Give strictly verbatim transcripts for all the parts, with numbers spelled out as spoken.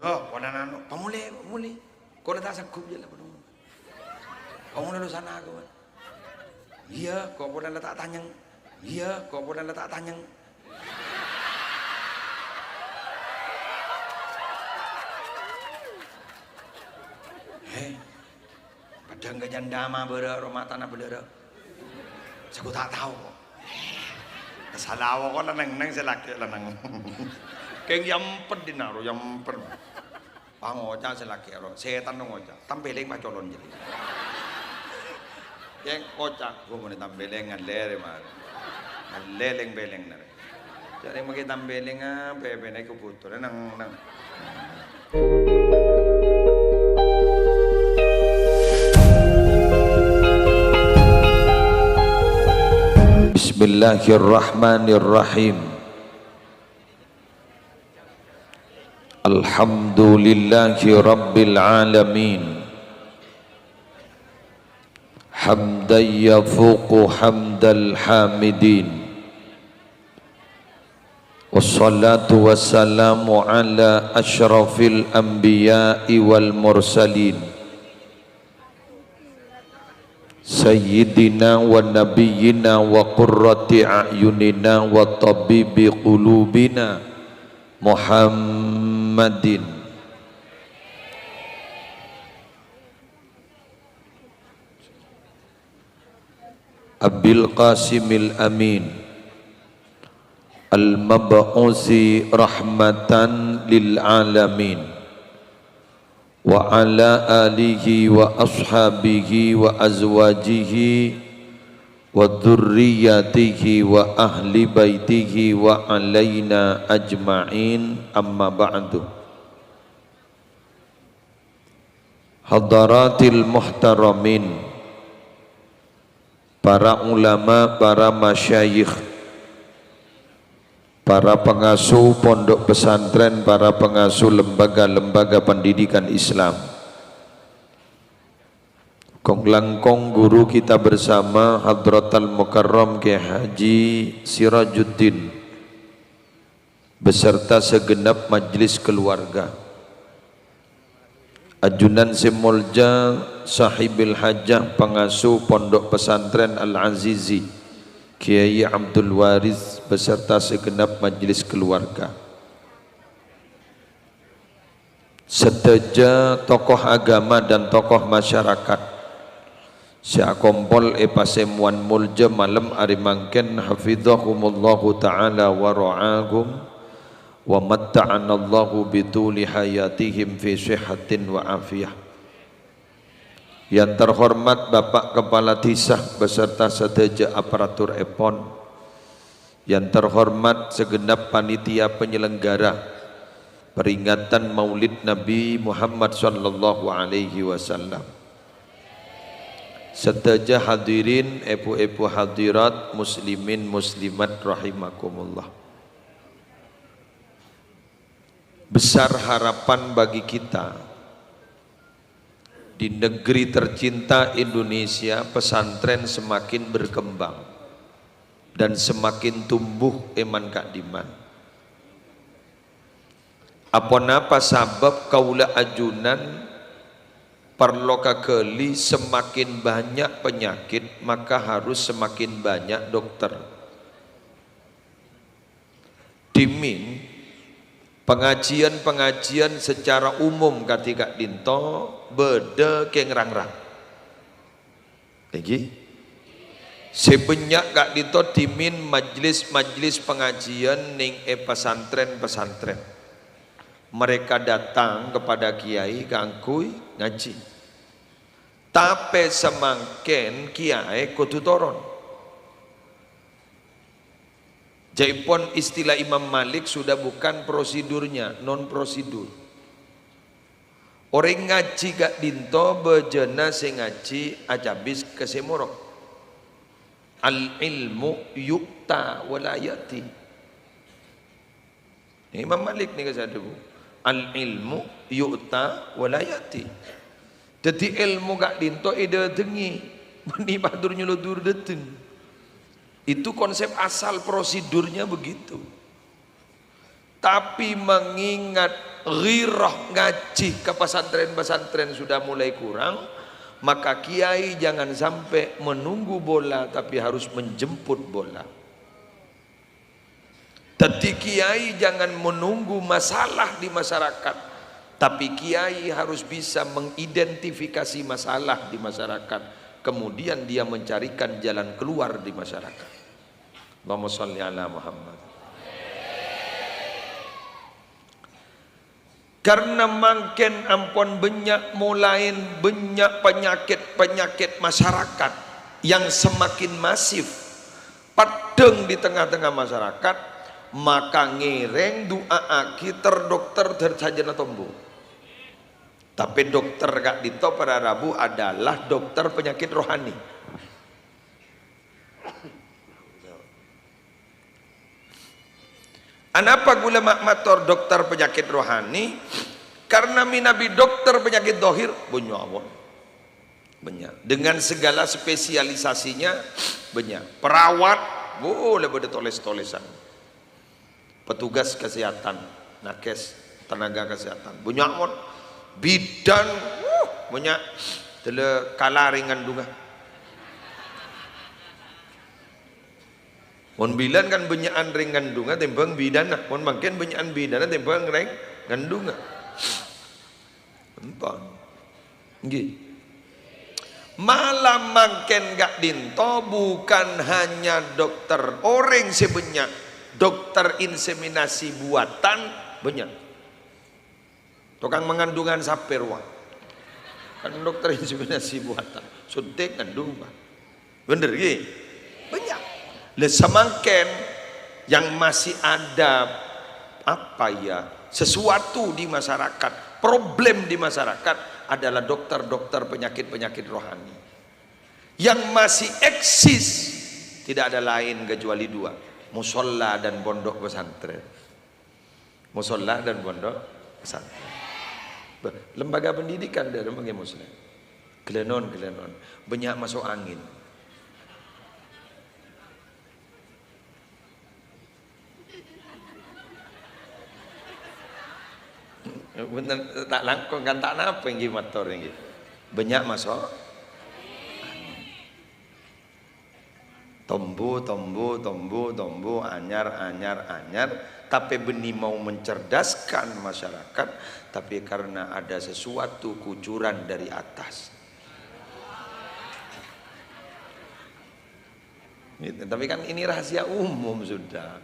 Oh, polana anu, pamolè, pamolè. Kaulâ ta' sangghup jâ' la, pamolè. Pamolè, lu sana aku, Wan. Iyâ, kok polana ta' tanyèng. Iyâ, kok polana ta' tanyèng. He. Padâ èngghâ nyandhâma bârâ' ro matana bâlârâ'. Sè ghu ta' tao, kok. Sala awok kok lenneng-neng sè lakè' lenneng. Kèng yampet dinaro, yampet. Pangoca' sè lakè' ro, sètan ngoca', "Tampèlèng pacolon jârèya." Kèng ngoca', "Ghu monè tampèlèng ngalèrè marè." Ngalèrèng-pèlèng narè. Jârèya mangkè tampèlènga, pèpèna kobhuttorra nang, nang. Bismillahirrahmanirrahim. Alhamdulillahi rabbil alamin. Hamdan yafuqu hamdal hamidin. Wassalatu wassalamu ala asyrafil anbiya'i wal mursalin. Sayyidina wa nabiyyina wa qurrati a'yunina wa tabibi qulubina Muhammadin Abil Qasimil Amin, al-mab'usi rahmatan lil alamin, wa ala alihi wa ashabihi wa azwajihi wa dzurriyyatihi wa ahli baitihi wa alaina ajma'in, amma ba'du. Hadaratil muhtaramin, para ulama, para masyayikh, para pengasuh pondok pesantren, para pengasuh lembaga-lembaga pendidikan Islam. Kong-langkong guru kita bersama, Hadratal Mukarram Kiai Haji Sirajuddin, beserta segenap majelis keluarga. Ajunan sè molja Sahibil Hajah, pangasuh Pondok Pesantren Al-Azizi, Kiai Abdul Waris, beserta segenap majelis keluarga. Sadhâjâ tokoh agama dan tokoh masyarakat sè akompol è pasemowan molja malem arè mangkèn, hafizahumullahu ta'ala wa ra'ahum, wa matta'anallahu bituli hayatihim fi sihhatin wa afiyah. Yang terhormat Bapak Kepala Desa beserta sadhâjâ aparaturèpon, yang terhormat segenap panitia penyelenggara peringatan Maulid Nabi Muhammad sallallahu alaihi wasallam. Sadhâjâ hadirin, èbhu-èbhu hadirat, muslimin muslimat rahimakumullah. Besar harapan bagi kita, di negeri tercinta Indonesia, pesantren semakin berkembang dan semakin tumbuh è man-ka'dimman. Aponapa sabâb kaulâ ajunan parlo kaghâli semakin banyak penyakit, maka harus semakin banyak dokter. Dhimèn pangajiân-pangajiân secara umum kadhi ka'dinto bâdâ kèng rang-rang. Èngghi? Sè bânnya' ka'dinto dhimèn majlis-majlis pangajiân nèng è pasantrèn-pasantrèn. Mereka datang kepada kiai kaangghuy ngajhi. Tapè samangkèn kiai kodhu toron. Jâèpon istilah Imam Malik sudah bukan prosedurnya, non prosedur. Orèng ngajhi ka'dinto bâjâna sè ngajhi acabis ka sè morok. Al-ilmu yu'ta wa la ya'ti. Imam Malik nèka sè adhâbu, "Al-ilmu yu'ta wa la ya'ti." Dhâddhi, èlmo ka'dinto èdâtengngè, bânnè mator nyolodor dâteng. Itu konsep asal prosedurnya begitu. Tapi mengingat ghirah ngaji ka pesantren-pesantren sudah mulai kurang, maka kiai jangan sampai menunggu bola, tapi harus menjemput bola. Jadi, kiai jangan menunggu masalah di masyarakat, tapi kiai harus bisa mengidentifikasi masalah di masyarakat, kemudian dia mencarikan jalan keluar di masyarakat. Allahumma shalli ala Muhammad. Karena mangkèn ampon bânnya' molaèn bânnya' panyakèt-panyakèt masyarakat yang semakin masif, paddhâng di tengah-tengah masyarakat, maka ngèrèng du'aaghi ter-dokter ter-, sajâna tombu. Tapè dokter ka'dinto para rabu adalah dokter penyakit rohani. Anapa ghulâ ma-, mator dokter penyakit rohani? Karena mènabi dokter penyakit dhahir, bânnya' mon. Bânnya'. Dengan segala spesialisasinya, bânnya'. Perawat, wo, la bâdâ tolès-tolèsan. Petugas kesehatan, nakes, tenaga kesehatan. Bânnya' mon. Bidan, wuh, bânnya'. Dâlâ kala rèng ngandungnga. Mon bidan kan bânnya'an rèng ngandungnga tèmbhâng bidanna. Mon mangkèn bânnya'an bidanna tèmbhâng rèng ngandungnga. Ampon. Ngghi. Malam mangkèn ka'dinto bukan hanya dokter orèng sè bânnya', dokter inseminasi buatan bânnya'. Tokang mangandungan sapè rowa. Kan dokter inseminasi buatan. Suntik ngandung, Pak. Bhender, ghi? Bânnya'. Lah, samangkèn yang masih ada, apa ya, sesuatu di masyarakat, problem di masyarakat adalah dokter-dokter penyakit-penyakit rohani. Yang masih eksis tidak ada lain kecuali dua, musholla dan pondok pesantren. Musholla dan pondok pesantren. Beh, lembaga pendidikan dâ' remma ngghi muslim. Ghellânon, ghellânon. Bânnya' maso' angèn. Bhunten, ta' langkong kan ta' napa ngghi mator ngghi. Bânnya' maso'. Tombu, tombu, tombu, tombu, anyar, anyar, anyar. Tapè bânnè mau mencerdaskan masyarakat, tapi karena ada sesuatu kucuran dari atas. Gitu. Tapi kan ini rahasia umum sudah.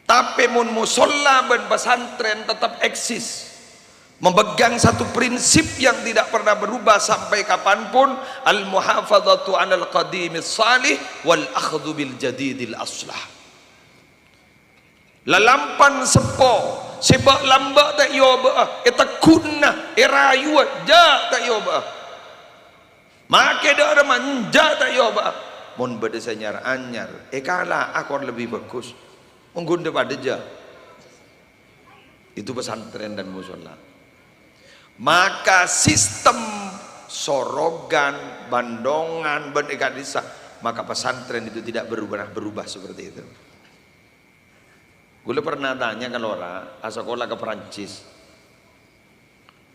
Tapè mon musholla bân pesantren tetap eksis, memegang satu prinsip yang tidak pernah berubah sampai kapanpun, al-muhafadzatu 'alal qadimis shalih wal akhdhu bil jadidil aslah. Lalampan seppo, sè bâ'-lambâ' ta' èobâ'â, ètegghuna, èrayuwâ, jhâ' ta' èobâ'â. Makè dâ' remma jhâ' ta' èobâ'â. Mon bâdâ sè anyar-anyar, èkala'a kor lebbi bhâghus. Ongghu dâ' padâ jhâ'. Itu pesantren dan musholla. Maka sistem Sorogan, Bandongan, bân è ka'dissa', maka pesantren itu tidak berubah, berubah seperti itu. Ghulâ pernah tanya ka lora, asakola ka Perancis.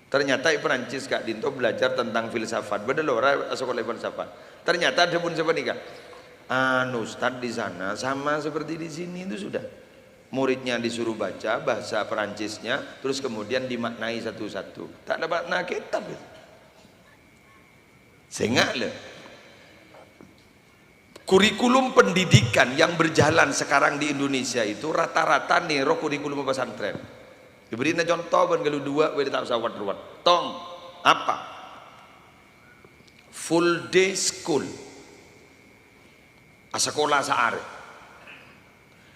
Ternyata è Perancis ka'dinto belajar tentang filsafat. Bâdâ lora asakola filsafat. Ternyata dhâbuna sapanèka, "Anu, Ustaz, di sana sama seperti di sini itu sudah. Muridnya disuruh baca bahasa Perancisnya, terus kemudian dimaknai satu-satu." Ta' ada makna kitab itu. Sènga' lho. Kurikulum pendidikan yang berjalan sekarang di Indonesia itu rata-rata nèro kurikulum pesantren. Èbèrri'na conto bân ghâllu duwâ', wèdâ ta' osa wet-ruwet. Tong, apa? Full day school. Asakola saarè.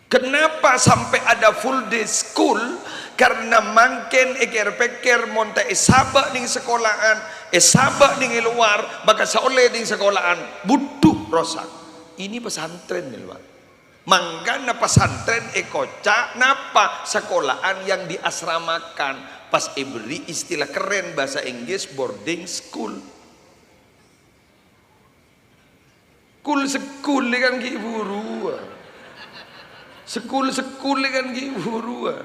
Kenapa sampai ada full day school? Karena mangkèn èkèr-pèkkèr mon ta' èsabâ' nèng sakola'an, èsabâ' nèng è lowar, bâkal saollè nèng sakola'an, budhu rosak. Ini pesantren nèng lowar. Mangkana pesantren èkoca' napa? Sakola'an yang diasramakan. Pas èbèrri' istilah keren bhâsa Inggris boarding school. Kul-sekul kan ghi' buruwân. Sekul-sekul kan ghi' buruwân.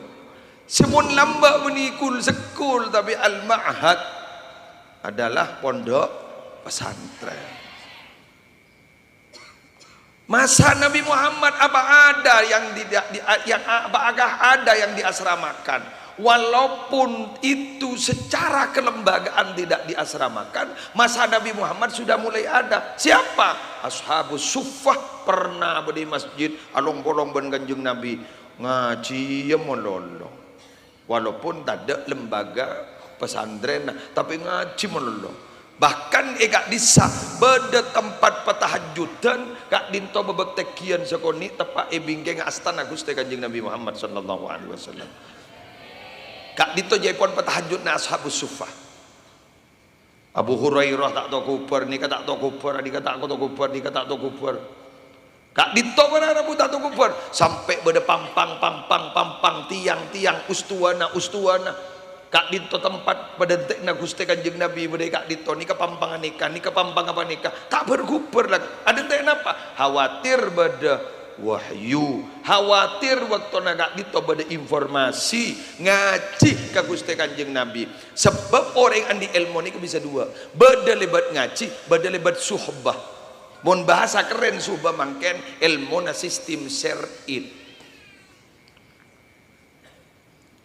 Sè mon lambâ' bânnè kul-sekkul, tapè al-ma'had adalah pondok pesantren. Masa Nabi Muhammad apa ada yang tidak di, yang apakah ada yang diasramakan? Walaupun itu secara kelembagaan tidak diasramakan, masa Nabi Muhammad sudah mulai ada. Siapa? Ashabus Suffah pernah bâdâ è masjid, along-polong bân Kanjeng Nabi, ngajhiyâ malolo. Walaupun tadâ' lembaga pesantrenna, tapè ngajhi malolo. Bahkan è ka'dissa' bâdâ tempat patahajjudan, ka'dinto bâbâktègiyân sakonè' teppa' è bingkèngnga astana Ghustè Kanjeng Nabi Muhammad sallallahu alaihi wasallam. Ka'dinto jâèpon patahajjudna Ashabus Suffah. Abu Hurairah ta' tao kobhâr, nèka ta' tao kobhâr, nèka ta' tao kobhâr, nèka ta' tao kobhâr. Ka'dinto para rabu ta' tao kobhâr, sampè' bâdâ pampang, pampang, pampang, tiang, tiang, ustuwana, ustuwana. Ka'dinto tempat padântè'na Ghustè Kanjeng Nabi bâdâ è ka'dinto, nèka pampang nèka, nèka pampang apa nèka. Ta' bhâr-ghubhâr la. Adântè' napa? Khawatir bâdâ wahyu. Khawatir bâktona ka'dinto bâdâ informasi, ngajhi ka Ghustè Kanjeng Nabi. Sabâb orèng andi' èlmo nèka bisa duwâ'. Bâdâ lèbât ngajhi, bâdâ lèbât suhbah. Mon bhâsa kerrèn suhbah mangkèn èlmona sistem syar'i.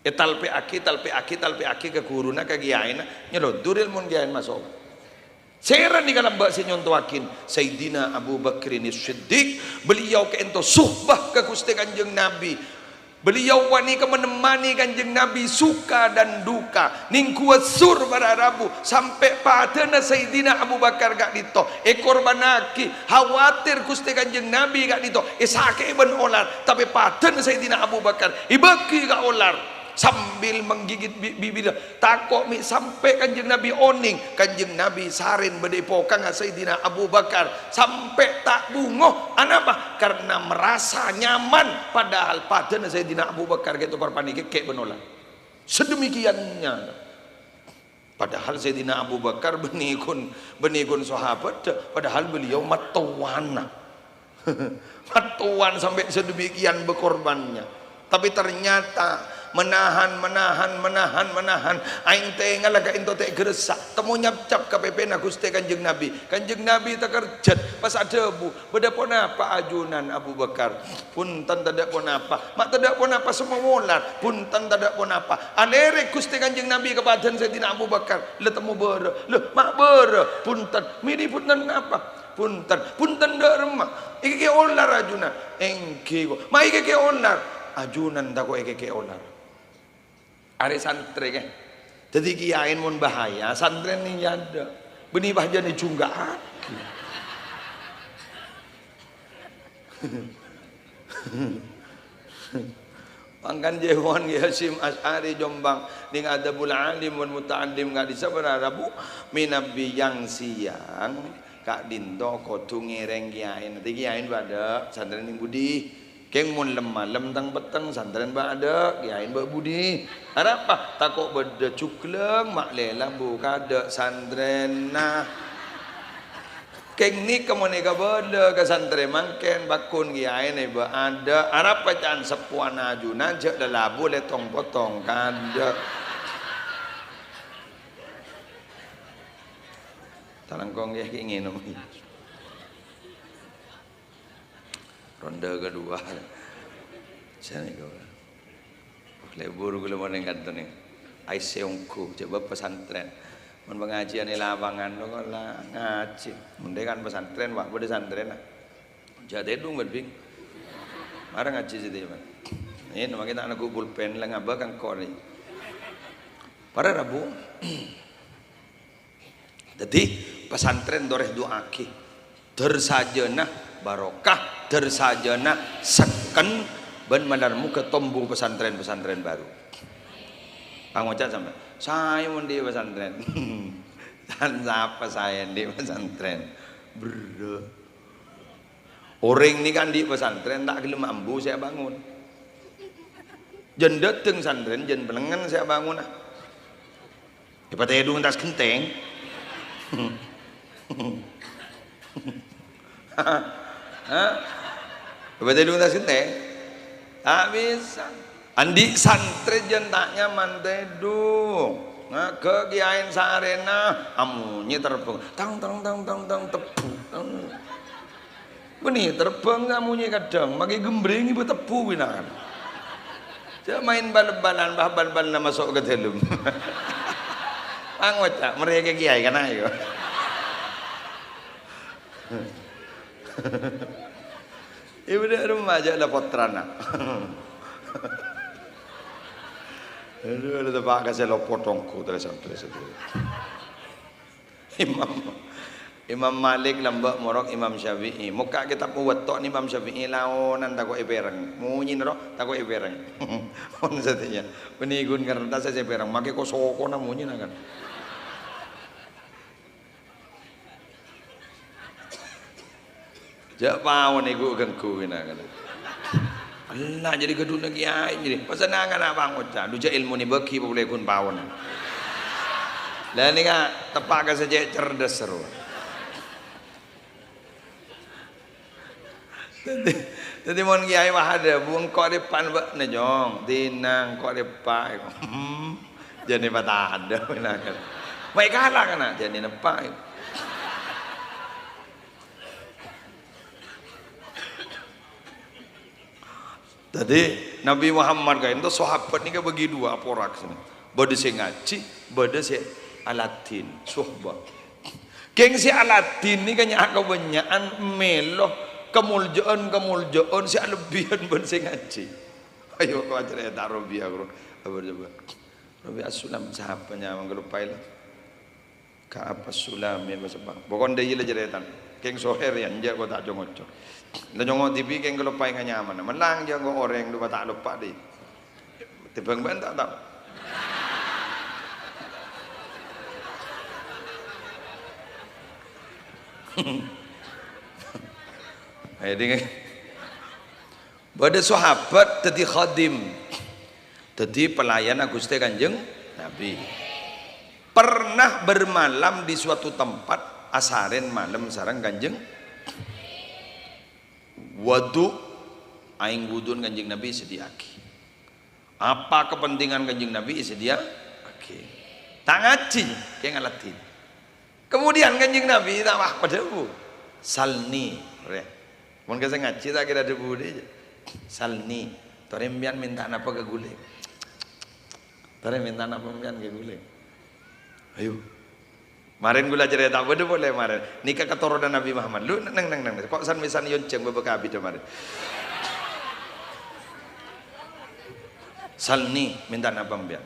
Ètalpè'aghi, talpè'aghi, talpè'aghi ka ghuruna, ka kiyaèna, nyalondur èlmon kiyaèna maso'. Sèra nèka lambâ' sè nyontowaghin? Sayyidina Abu Bakrin Siddiq, beliau ka'dinto suhbah ka Ghustè Kanjeng Nabi. Beliau panèka menemani Kanjeng Nabi suka dan duka, nèngghuwâ sur para rabu, sampè' padâna Sayyidina Abu Bakar ka'dinto èkorbhânnaghi, khawatir Ghustè Kanjeng Nabi ka'dinto èsakè'è bân olar, tapè padâna Sayyidina Abu Bakar èbâghi ka olar sambil menggigit bi-, bibirnya. Tako' mè' sampè' Kanjeng Nabi onèng, Kanjeng Nabi sarèn bâdâ è pokangnga Sayyidina Abu Bakar, sampè' ta' bungo. Anapa? Karena merasa nyaman, padahal padâna Sayyidina Abu Bakar ka'dinto parpanèka èkè' bân olar. Sedemikiannya. Padahal Sayyidina Abu Bakar bânnè ghun, bânnè ghun sahabat, padahal beliau mattowana. Mattowan sampai sedemikian berkorbannya. Tapi ternyata menahan, menahan, menahan, menahan. Aèng tèngalla ka'dinto ta' gheressa'. Temmo nyapcap ka pèpèna Ghustè Kanjeng Nabi. Kanjeng Nabi takerjhât, pas adhâbu, "Bâdâ ponapa ajunan Abu Bakar?" "Bhunten, tadâ' ponapa." "Ma' tadâ' ponapa, semmo molar?" "Bhunten, tadâ' ponapa." Alèrè' Ghustè Kanjeng Nabi ka padâna Sayyidina Abu Bakar. "La temmo bârâ'?" "La ma' bârâ'." "Bhunten." "Mènè bhunten napa?" "Bhunten." "Bhunten dâ' remma?" "Èkè'è olar ajunan." "Èngghi, ko'." "Ma' èkè'è olar?" "Ajunan tako' èkè'è olar." Arè santrè, kè. Dhâddhi kiyaèn mon bahaya, santrèn nèng è adâ'. Bânnè bhâjâna èjhungga'aghi. Mangkana jhâ' èpon Hasyim Asy'ari Jombang nèng Adabul Alim wal Muta'allim ka'dissa' para rabu, mènabi yang siang ka'dinto kodhu ngèrèng kiyaèna. Dhâddhi kiyaèna bâdâ, santrèn nèng budi? Kèng mon lem-malem teng-petteng, santrèn bâdâ, kiyaèna bâ' budi. Arapa? Tako' bâdâ jhuglâng, ma' lèla bu kadâ' santrènna. Kèng nèka mon èkabâlâ ka santrè mangkèn, bâkkun kiyaèna bâdâ. Arapa ca'na seppowanna ajunan, jhâ' lalabu lè tong-potong kadâ'. Talangkong ya, ki ngènom. Ronde kedua. Sanèka. Lebur kula morning kanto nèng. Aisè ongghu, coba pesantren. Mon pengajian è lapangan, lo kok la ngajhi. Mending kan pesantren, wah, bâdâ santrèn, ah. Jhâ' tèdung, bân, Bing. Mara ngajhi sè tèdung. Ini, makanya tak negu pulpen, la ngabâ kan kori. Para rabu. Dhâddhi, pesantren torè du'aaghi. Dâr sajâna barokah, dâr sajâna sekken, bân malar moghâ tombung pesantren-pesantren baru. Pangoca' sampè', "Saè mon andi' pesantren." Tan sapa saè andi' pesantren? Berrâ'. Orèng nèka andi' pesantren ta' ghellem ambu sè abângon. Jân dâteng santrèn, jân pennengngen sè abângona. Èpatèdung entas ghentèng. Hah? Èpatèdung entas ghentèng? Ta' bisa. Andi' santrè jân ta' nyaman tèdung. Ngaghâ kèyaèn sarèna, amonyè terbhâng. Tang, tang, tang, tang, tang, tebbhu. Tang. Bânnè terbhâng amonyè kadhâng, makè ghembrèng bâ tebbhu bhunten. Jhâ' maèn bal-balan, bâ bal-balanna maso' ka dâlem. Pangoca', marè ka kèyaè kana' iyâ. Ibu dâ' remma jhâ' la pottrana. Aduh, ada tepa' ka sè lopot tongko, terus sampai situ. Imam, Imam Malik lambâ' morok Imam Syafi'i. Mokka' kitab Muwatta' Imam Syafi'i laonan tako' èpèrèng. Monyèna ro tako' èpèrèng. Mon satèya. Bânnè ghun ngertas sè pèrèng. Makè ko-sokona monyèna kan. Jhâ' pawon èghu-ghângghu kèna-kèna. Ella, jadi ghâdhuwânna kèyaè jadi. Pas senengnga ana' pangoca', dhu jhâ' èlmona èbâghi polè ghun pawon. Lah nèka tepa' ka sè cè' cerdas rowa. Dhâddhi, dhâddhi mon kèyaè wah adhâbu, "Engko' rèpa'an bâ'na, Jong. Dinah engko' rèpa'." Hmm, jhâ' nèpa' tadâ' mènakan. Maè kala kana', jhâ' nèpa'. Dhâddhi, Nabbhi Muhammad ka'dinto sahabat nèka bâgi duwâ' aporak sènè. Bâdâ sè ngajhi, bâdâ sè aladhin, sohbah. Kèng sè aladhin nèka nya' kabânnya'an mèlo kamoljâ'ân-kamoljâ'ân sè alebbiyân bân sè ngajhi. Ayo, ko' acarèta Robi'ah, bro. Apa coba? Robi'ah Sulam, sapa nyamana, kaloppaè la. Ka apa Sulam ya, Mas Bang? Pokon dâ' iyâ la carètana. Kèng sohèr ya, enjâ' ko' ta' co-ngoco. La nyongo' dhibi' kèng kaloppaè nga nyamana. Mennang jhâ' engko' orèng duwâ' ta' loppa dâ' iyâ. Tèmbhâng bân ta' tao. Ayo, dingin. Bâdâ sahabat dhâddhi khadim, dhâddhi pelayanna Ghustè Kanjeng Nabi. Pernah bermalam di suatu tempat, asarèn malem sareng Kanjeng Wudu, aèng wudu'na Kanjeng Nabi èsadhiyâ'aghi. Apa kepentingan Kanjeng Nabi èsadhiyâ'aghi. Ta' ngajhi, kèng aladhin. Kemudian Kanjeng Nabi ta' wah padhâbu, "Salni," rè. Mon ka sè ngajhi ta' kèra dhâbu dhi, "Salni, torè empèyan mènta napa ka ghulâ? Torè mènta napa empèyan ka ghulâ? Ayo." Marèn ghulâ carèta bâdâ polè marèn. Nèka katoronan Nabi Muhammad. Lu, neng, neng, neng. Ko' san-mèsan èyonjhâng bâbâ kabidhâ marèn. "Salni, mènta napa empèyan?"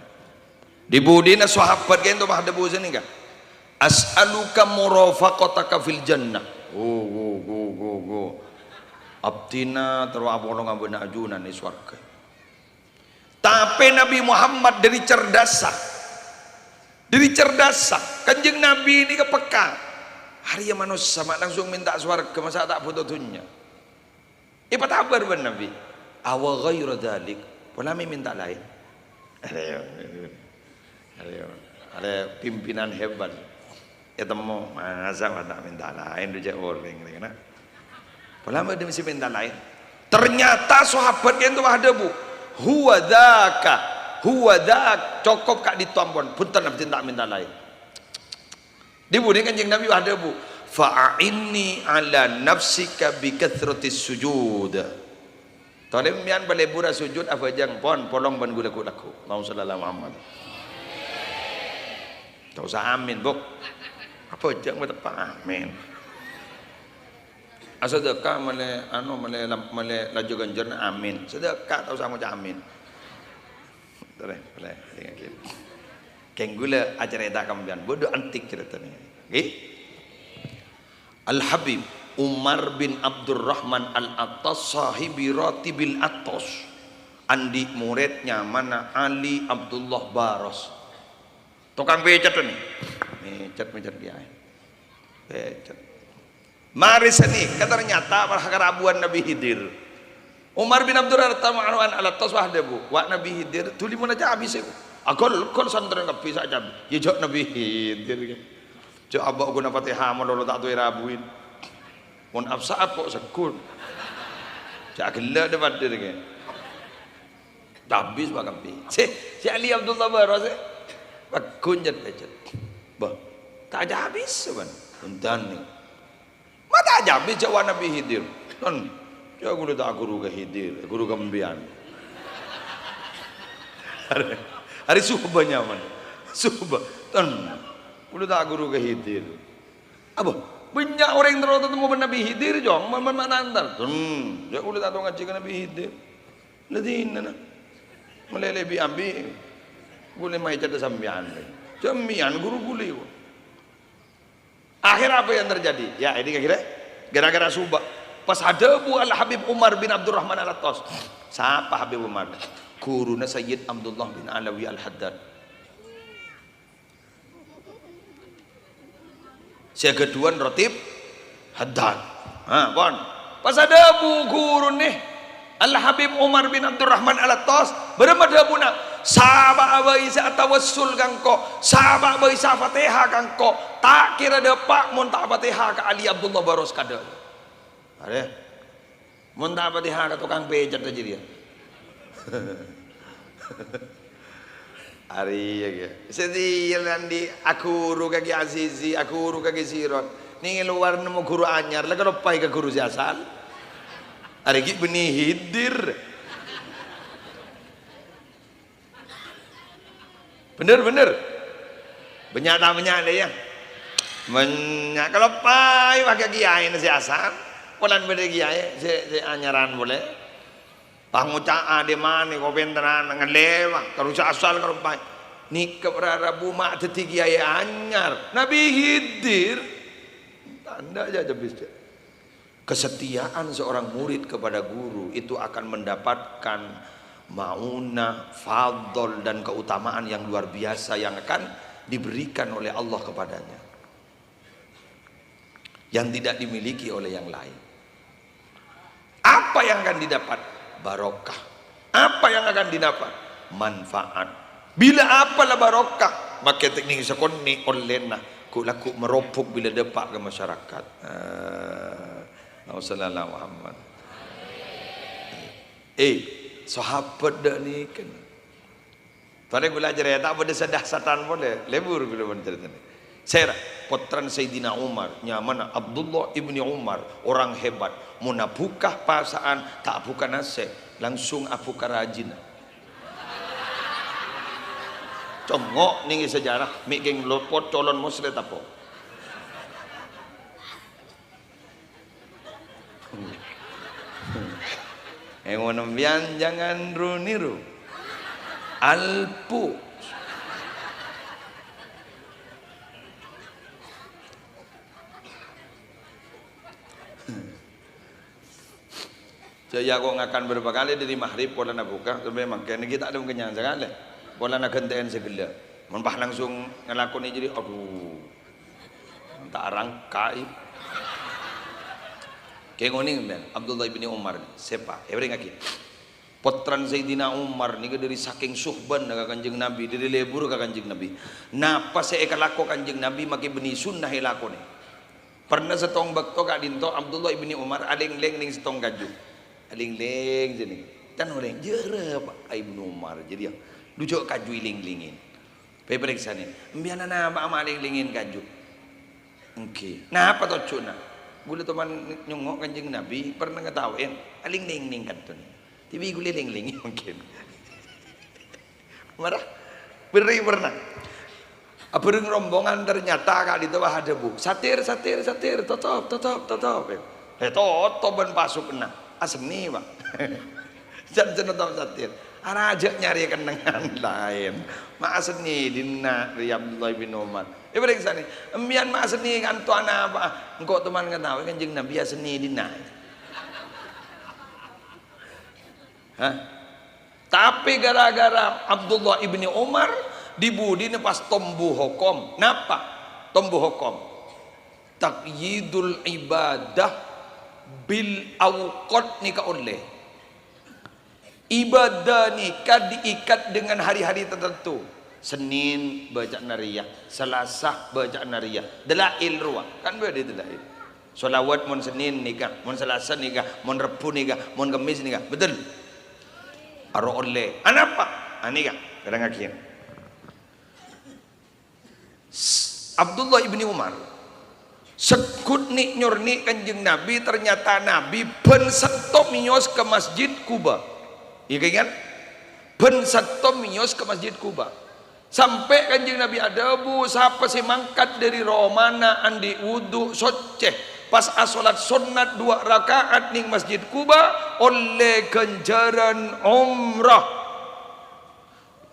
Dhi-budhina sahabat ka'dinto padhâbu sanèka. "As'aluka murafaqataka fil jannah." Wo, wo, wo, wo, wo. Abdhina terro apolong abâ'na ajunan è sowarghâ. Tapè Nabi Muhammad dhâri cerdassa. Dhâri cerdassa. Kanjeng Nabi nèka peka. Arèya manossa ma' langsung mènta sowarghâ, masa' ta' bhuto dhunnya. Èpatabâr bân Nabi, "Awa ghaira dzalik, pola mè' mènta laèn?" Arèya, arèya, arèya pimpinan hebat. Ètemmo, masa' ma' ta' mènta laèn, dhu cè' orèng, kèna. Pola mè' dhimèn sè mènta laèn. Ternyata sahabat ka'dinto wah dhâbu, "Huwa dzaka, huwa dzak, cokop ka'dinto ampon, bhunten abdhina ta' mènta laèn." Dhi-budhi Kanjeng Nabi wah dhâbu, "Fa'inni ala nafsika bi katsratis sujud." Tolè empèyan palebura sujud abhâjâng pon polong bân ghulâ ghu-lagghu. Allahumma shalli ala Muhammad. Ta' osa amin, Buk. Abhâjâng mateppa' amin. Asadhâka malè, anu, malè lam-, malè laju ghânjhârânna amin. Sadhâka ta' osa ngoca' amin. Terus, boleh, ingat gitu. Kèng ghulâ acarèta ka empèyan, bâdâ antik carètana. Ngghi? Al-Habib Umar bin Abdurrahman Al-Attas, sahibi Ratibil Attas, andi' morèd nyamana Ali Abdullah Baros. Tokang pècèt nè. Mècèt, mècèt kèyaè. Pècèt. Marè sanèka ternyata malah karabuan Nabi Khidir. Umar bin Abdul Khattab ma'ruan alattas wah dhâbu, "Wa' Nabi Khidir, dhuli mon acabi sè." Agol-gol santrèna kabbhi sè acabi. "Yâ jhâ' Nabi Khidir, kè. Jhâ' abâ' ghuna Fatihah malolo ta' tao èrabuin. Mon apsa'ap ko' segghun. Jhâ' ghellâ' dhâ-paddhâ, kè." Cabis makampè. Sè, sè Ali Abdullah Baro sè. Pagghun jhât-pèjhât. Bâh, ta' cabis, bân. Bhunten nèko. Ma' ta' cabis jhâ' wa Nabi Khidir. Ten. Jhâ' kaulâ ta' ghuru ka Khidir, ghuru ka empèyan. Arè, arè suhbah nyaman. Suhbah. Ten. Kaulâ ta' ghuru ka Khidir. Apa? Bânnya' orèng terro tatemmo bân Nabi Khidir, Cong. Ma', ma', ma' tantar. Ten. Jhâ' kaulâ ta' tao ngajhi ka Nabi Khidir. La dinana. Malèlè bi-, ambi. Ghulâ maèca dâ' sampèyan, rè. Sampèyan ghuru ghulâ, kok. Akhir apa yang terjadi? Ya, ini akhirnya gara-gara suhbah. Pas adhâbu Al-Habib Umar bin Abdurrahman Al-Attas. Sapa Habib Umar? Ghuruna Sayyid Abdullah bin Alawi Al-Haddad. Sè ghâdhuwân Ratib Haddad. Ha, pon. Pas adhâbu ghuruna Al-Habib Umar bin Abdurrahman Al-Attas, bârâmma dhâbuna? Sapa'a bhâi sè atawassul ka engko', sapa'a bhâi sè afatèha ka engko', ta' kèra dâpa' mon ta' afatèha ka Ali Abdullah Baro sakadhâ'. Arè. Mon ta' afatèha ka tokang pècèt jârèya. Arèya, ghi. Sè dhiyâ andi' aghuru ka Kè Azizi, aghuru ka Kè Sirot. Neng è lowar nemmo ghuru anyar, la kaloppaè ka ghuru sè asal. Arè ghi' bânnè Khidir. Bhender, bhender. Bânnya' ta' bânnya', lè, ya? Bânnya'. Kaloppaè bhâi ka kiyaèna sè asal. Polana bâdâ kiyaè sè, sè anyaran polè. Pangoca'a dâ' manè, kopènterran, ngallè, bâ, terro sè asal kaloppaè. Nèka para rabu ma' dhâddhi kiyaè anyar. Nabi Khidir. Tandhâ jhâ' cabbis, jhâ'. Kesetiaan seorang murid kepada guru itu akan mendapatkan maunah, fadl, dan keutamaan yang luar biasa yang akan diberikan oleh Allah kepadanya, yang tidak dimiliki oleh yang lain. Apa yang akan didapat? Barokah. Apa yang akan didapat? Manfaat. Bilâ apa la barokah? Makè teknik sakonè' ollèna, ghu'-lagghu' marobhuk bilâ dâpa' ka masyarakat. Ah, Allahumma shalli ala Muhammad. Eh, sahabat dâ' nèka. Tolè kaulâ carèta bâdâ sè dahsyatan polè, lebur kaulâ mon carètana. Sèra, pottrana Sayyidina Umar, nyamana Abdullah ibni Umar, orang hebat. Mon abhuka pasa'an, ta' abhuka nasè', langsung abhuka rajina. Congngo' nèng è sejarah, mè' kèng lopot colon moslè tapo. Èngon empiyan jangan ru-niru. Alpu. Jâ' iyâ kok ngakan bârâmpa kalè dâri maghrib polana bhuka, sampè' mangkèn ghi' ta' dhung kennyang sakalè. Polana ghântè'èn sè ghellâ'. Mon pas langsung ngalakonè jârèya, adhu. Ta' arangkaè. Kèng onèng sampèyan, Abdullah ibni Umar, sèpa, èbhârengngaghi. Pottrana Sayyidina Umar nèka dâri sakèng sohbhâna ka Kanjeng Nabi, dâri lebur ka Kanjeng Nabi. Napa sè èkalako Kanjeng Nabi makè bânnè sunnah èlakonè. Pernah sèttong bâkto ka'dinto Abdullah ibni Umar alèng-lèng nèng sèttong kaju. Alèng-lèng jârèya. Can orèng, "Jârâ, Pak, Ibnu Umar?" Jârèya, "Dhu jhâ' kaju èlèng-lèngè." Èparèksanè, "Empèyan anapa ma' alèng-lèngè kaju?" "Èngghi." "Napa tojjhuna?" "Ghulâ toman nyongngo' Kanjeng Nabi, pernah ngataowè, alèng-lèngè kantona." "Dhibi' ghulâ lèng-lèngè mungkin." Mara, bâri' pernah. Abhâreng rombongan ternyata ka'dinto pas adhâbu, "Satir, satir, satir, totop, totop, totop." Eh, totop bân pasupna. Asennè, Pak. Jhân-jhân totop satir. Arajâ nyarè kennengngan laèn. Ma' asennè dinna' rè Abdullah bin Umar. Èparèksanè, "Empèyan ma' asennè kanto anapa?" "Engko' toman ngataowè Kanjeng Nabi asennè dinna'." Hah? Tapè gara-gara Abdullah ibni Umar, dhi-budhina pas tombu hokom. Napa? Tombu hokom. Taqyidul ibadah bil awqat nèka ollè. Ibadah nèka diikat dengan hari-hari tertentu. Sennèn bâca'na rèya, Salasa bâca'na rèya. Dalail rowa, kan bâdâ dalail. Shalawat mon Sennèn nèka, mon Salasa nèka, mon Rebbhu nèka, mon Kemmès nèka. Betul? Aro ollè. Anapa? Anèka, dhârengngaghi. S-, Abdullah ibni Umar segghut nè'-nyornè' Kanjeng Nabi, ternyata Nabi bân sèttong mèyos ka Masjid Quba. Iyâ, kan? Bân sèttong mèyos ka Masjid Quba. Sampè' Kanjeng Nabi adhâbu, "Sapa sè mangkat dâri romana andi' wudu soccè, pas asolat sonnat duwâ' raka'at nèng Masjid Quba, ollè ghânjhârân umrah."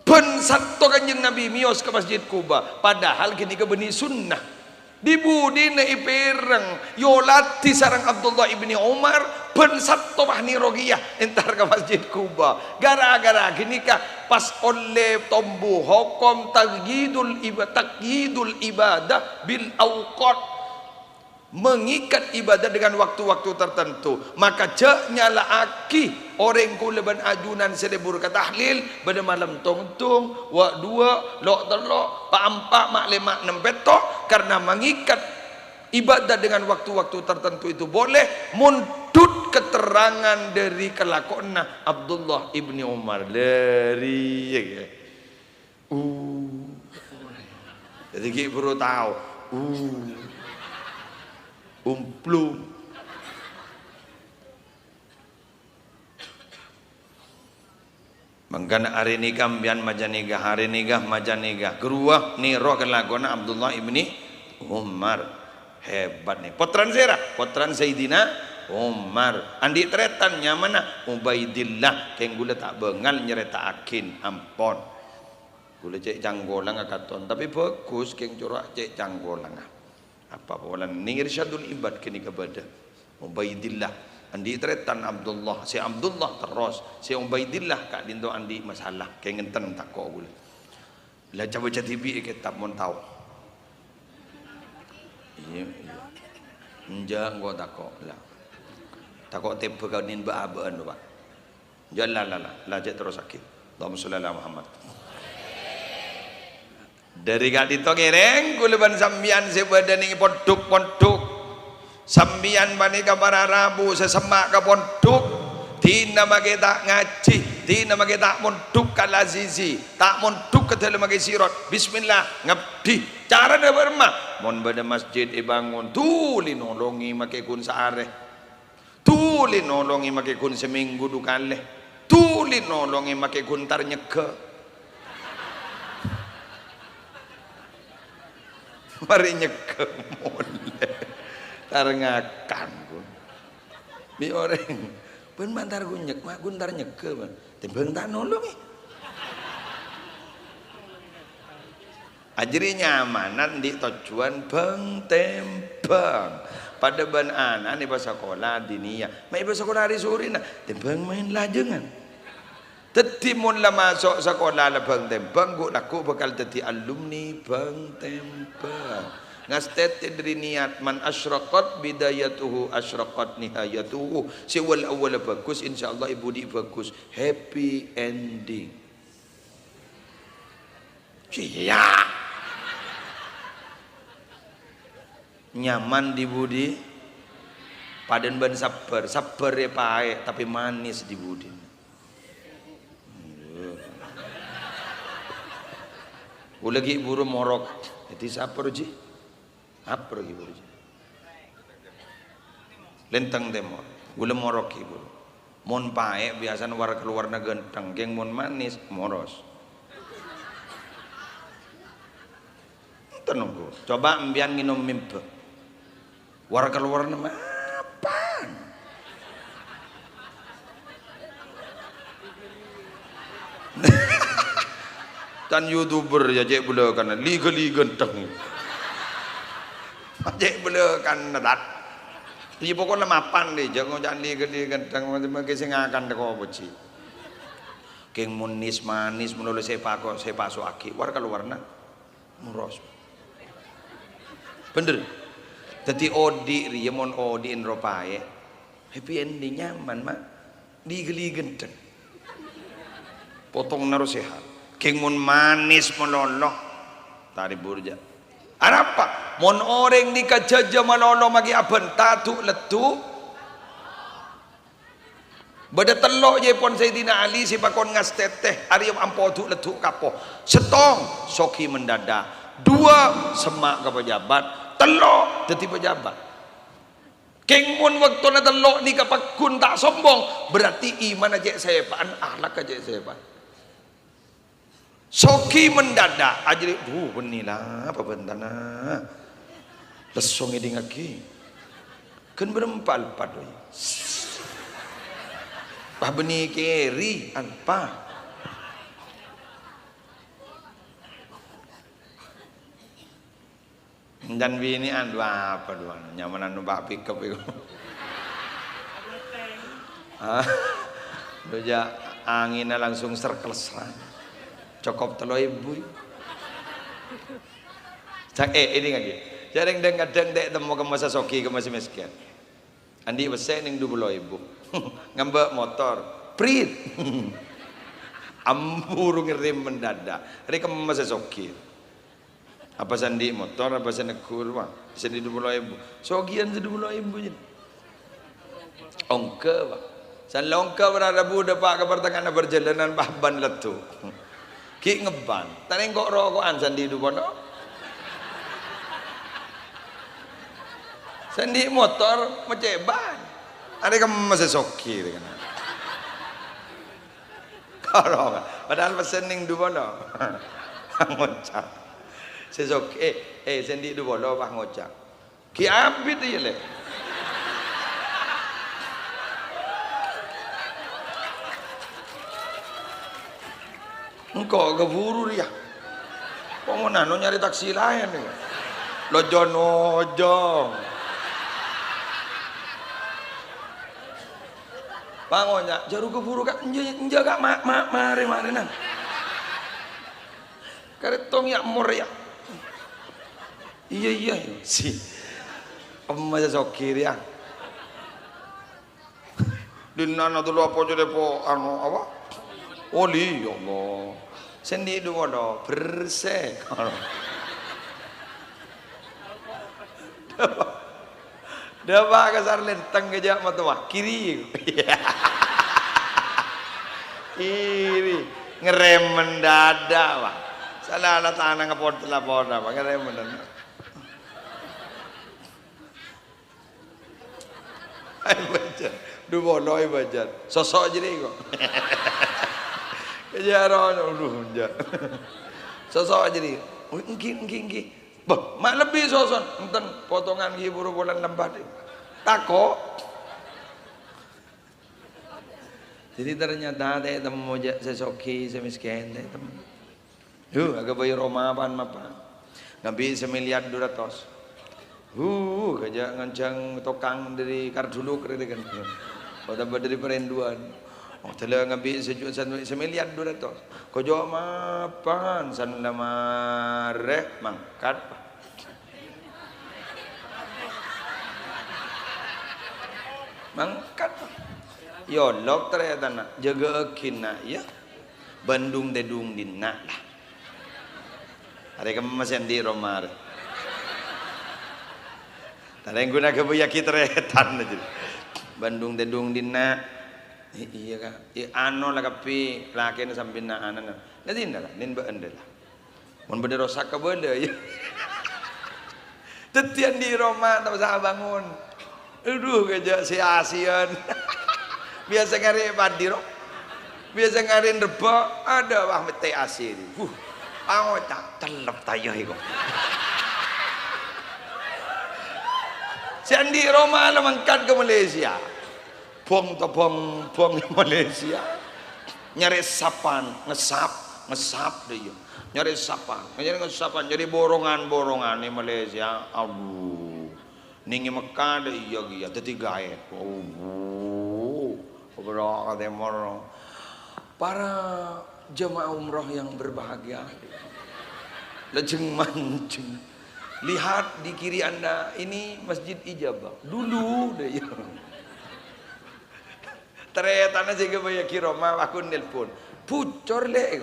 Bân sèttong Kanjeng Nabi mèyos ka Masjid Quba, padahal ghânèka bânnè sunnah. Di-budina èpèrèng, èyolatè sareng Abdullah ibni Umar, bân sèttong wah nèro kèya entar ka Masjid Quba. Gara-gara ghânèka pas ollè tombu hokom taqyidul iba-, taqyidul ibadah bil awqat. Mengikat ibadah dengan waktu-waktu tertentu. Maka jhâ' nyala'aghi orèng kaulâ bân ajunan sè lebur ka tahlil, bâdâ malem tong-tong, wâ' duwâ', lo' tello', pa' empa', ma' lèma', ennem, pètto', karena mengikat ibadah dengan waktu-waktu tertentu itu boleh, mundhut keterangan dâri kalakowanna Abdullah ibni Umar. Dâri, ya, ya. Uh. Jadi ghi' buru tao. Uh. Umplung. Mangkana arè nèka sampèyan maca nèka, arè nèka maca nèka. Ghâruwa nèro kalakowanna Abdullah ibni Umar. Hebat nè. Pottrana sèra? Pottrana Sayyidina Umar. Andi' tarètan nyamana Ubaidillah. Kèng kaulâ ta' bângal nyarèta'aghin. Ampon. Kaulâ cè' cangkolang akaton, tapè bhâghus kèng cora' cè' cangkolang. Apa polana nèng Irsyadul Ibad ghânèka bâdâ. Ubaidillah, andi' tarètan Abdullah, sè Abdullah terros, sè Ubaidillah ka'dinto andi' masalah, kèng enten tako' kaulâ. La ca-baca dhibi' è kètab mon tao. Iyâ, iyâ. Enjâ' engko' tako', la. Tako' tèbhâ ka nèng bâ'-abâ'ân, Pak. Ya, la, la, la, la, cè' terrossaghi. Allahumma sholli ala Muhammad. Dâri ka'dinto ngèrèng, kaulâ bân sampèyan sè bâdâ nèng pondhuk-pondhuk. Sampèyan panèka para rabu sè semma' ka pondhuk. Dina makè ta' ngajhi, dina makè ta' mondhuk ka Al-Azizi, ta' mondhuk ka dâlemma Kè Sirot. Bismillah, ngabdi. Carana bârâmma? Mon bâdâ masjid èbângon, dhuli nolongè makè ghun saarè. Dhuli nolongè makè ghun samènggu du kalè. Dhuli nolongè makè ghun tar nyegghâ. Marè nyegghâ molè. Tar ngakan ghun. Bi' orèng, "Bân ma' tar ghun nyeg-, ma' ghun tar nyegghâ, bân." Tèmbhâng ta' nolongè. Ajâriyâ nyamana andi' tojjhuwân bâng-tèmbâng. Padâ bân ana'na èpasakola diniyah. Ma' èpasakola arè sorèna, tèmbhâng maèn lajângan. Dhâddhi mon la maso' sakola la bâng-tèmbâng, ghu'-lagghu' bhâkal dhâddhi alumni bâng-tèmbâng. Ngastètè dâri niyat, "Man asyraqat bidayatuhu asyraqat nihayatuhu." Sè wal-awwalla bhâghus, insyaallah è budi bhâghus. Happy ending. Iyâ. Nyaman di budi? Padâna bân sabbhâr. Sabbhâr rè paè', tapè manis di budi. Kaulâ ghi' buru morok. Dhâddhi sabbhâr, Ji. Apa lagi, Bu? Lintang Timor. Kaulâ morok, Bu. Mon paè' biyasana war-kalowarna ghântheng, kèng mon manis, moros. Enten, Bu. Coba empèyan ngènom mimba. War-kalowarna mapan. Can YouTuber ya, cè' bâlâkana, li-ghâli ghântheng. Cè' bâlâkana, Tat. Iyâ, pokokna mapan, lè, jhâ' ngoca' li-ghâli ghântheng, mangkè sè ngakan tako' apa, Ji. Kèng mon nis-manis, malolo sè pako-, sè paso'aghi, war-kalowarna moros. Bhender. Dhâddhi odi' rèya mon odi'na ropaè. Happy ending, nyaman, Ma'. Li-ghâli ghântheng. Potong naro sehat. Kèng mon manis malolo. Tari burja. Arapa? Mon orèng nèka jhâjâ malolo maghi abhânta du-leddu. Bâdâ tello' jâèpon Sayyidina Ali sè pakon ngastètè, arèya ampo du-leddu' kapo. Sèttong, soghi mendadak. Duwâ', semma' ka pejabat. Tello', dhâddhi pejabat. Kèng mon bâktona tello' nèka pagghun ta' sombong, berarti imanna cè' sèpa'an, akhlakka cè' sèpa'an. Soghi mendadak, ajâriyâ, "Duh, bânnè la, apa bântana? Lesso ngèdingngaghi. Ghân bârâmpa alpat, wè. Pas bânnè kèri, alpa." Encan binè'an, wah, apa duwân, nyamanan numpa' pickup iku. Hah? Lu ja' angènna langsung serkles, ra. Cokop tello èbu. Cak, eh, ini lagi. Jhâ' rèng dhâng-kadhâng ta' temmo kemma sè soghi, kemma sè mèskèn. Andi' pèssè nèng du polo èbu. Ngambâ' motor. Prit. Amburu ngerrem mendadak. Rè kemma sè soghi. Apa sè andi' motor, apa sè neggur, Pak? Sè andi' du polo èbu. Soghiyân sè du polo èbu, jin. Ongghâ, Pak. Sè la ongghâ, para rabu dâpa' ka partengnga'anna parjhâlânan, pas bân leddu'. Ghi' ngebban. Ta' nèng ko'-roko'an sè andi' du polo. Sè andi' motor, mècè' bân. Arè kemma sè soghi, rè kènè'. Karo, padahal pèssè nèng du polo. Ngoca'. Sè soghi, eh, eh, sè andi' du polo pas ngoca'. Ghi' abit iyâ, Lè'. Engko' kaburu rèya. Kok mon anu nyarè taksi laèn nèko. Lojong-lojong. Pangonya, jaru kaburu, Kak. Enja', enja', Kak. Ma-, ma-, marè, marè, nang. Karè tong ya' mor ya'. Iyâ, iyâ, iyâ. Si. Emma sè soghi rèya. Dinna' na tolo apa jârèya po-, anu, apa? Oli, ya Allah. Sè andi' du polo, bersè. Dâpa' ka Sarlenteng kèjâ' matowa, kiri. Kiri. Ngerrem mendadak, Pak. Sala-la tanang ngepot lapor, Pak. Ngerrem mendadak. Ayo bâjâr. Du polo ayo bâjâr. Soso' jârèya kok. Kèjâ' rono, aduh, enja'. Soso' jârèya. Oh, ènggi, ènggi, ènggi. Bâh, ma' lebbi soso'na. Enten, potongan ghi' buru polana lembat. Tako'. Jadi ternyata ta' temmo jâ' sè soghi, sè mèskèn, ta' temmo. Hu, aghâbây roma pan-mapan. Ngabi' samiliar du ratos. Hu, kèjâ' nganjhâng tokang dâri Karduluk rè kan. Otabâ dâri Parenduan. Oh, tella ngabi' saju-, san-, samiliar du ratos. Kèjâ' mapan san la marè mangkat. Mangkat. Yolok tarètanna, jâgâ'âghi na', yâ. Bandung tèdung dinna', la. Arè kemma sè andi' roma, rè. Tarèng ghuna ghâbâyyâghi tarètan, jâ. Bandung tèdung dinna'. I-, iyâ, Ka'. I-, ano la kabbhi, lakèna sampèyan na'-ana'na. La dinna', la, nin bâ'ân, la. Mon bâdâ rosak kabâlâ, yâ. Dhâddhi andi' roma ta' osa abângon. Adhu, kèjâ' sè-asèyan. Biyasa ngarè' padhi, ro. Biyasa ngarè' rebbhâ, adâ', wah, mèttè' asè. Wuh, pangoca', cellep tayâ èko. Sè andi' roma la mangkat ka Malaysia. Bong-tobong, bong Malaysia. Nyarè sapan, ngesap, ngesap dâ' iyâ. Nyarè sapan, nyarè ngesapan, nyarè borongan-borongan è Malaysia. Adhu. Nèng è Mekka dâ' iyâ kèya, dhâddhi gaèb. Adhu. Kobâra ka tèmor. Para jemaah umroh yang berbahagia. Lajeng manjeng. Lihat di kiri Anda, ini Masjid Ijabah. Dulu dâ' iyâ. Tarètanna sè ghâbâyyâghi roma, aku nelpon. Bucor, Lè'.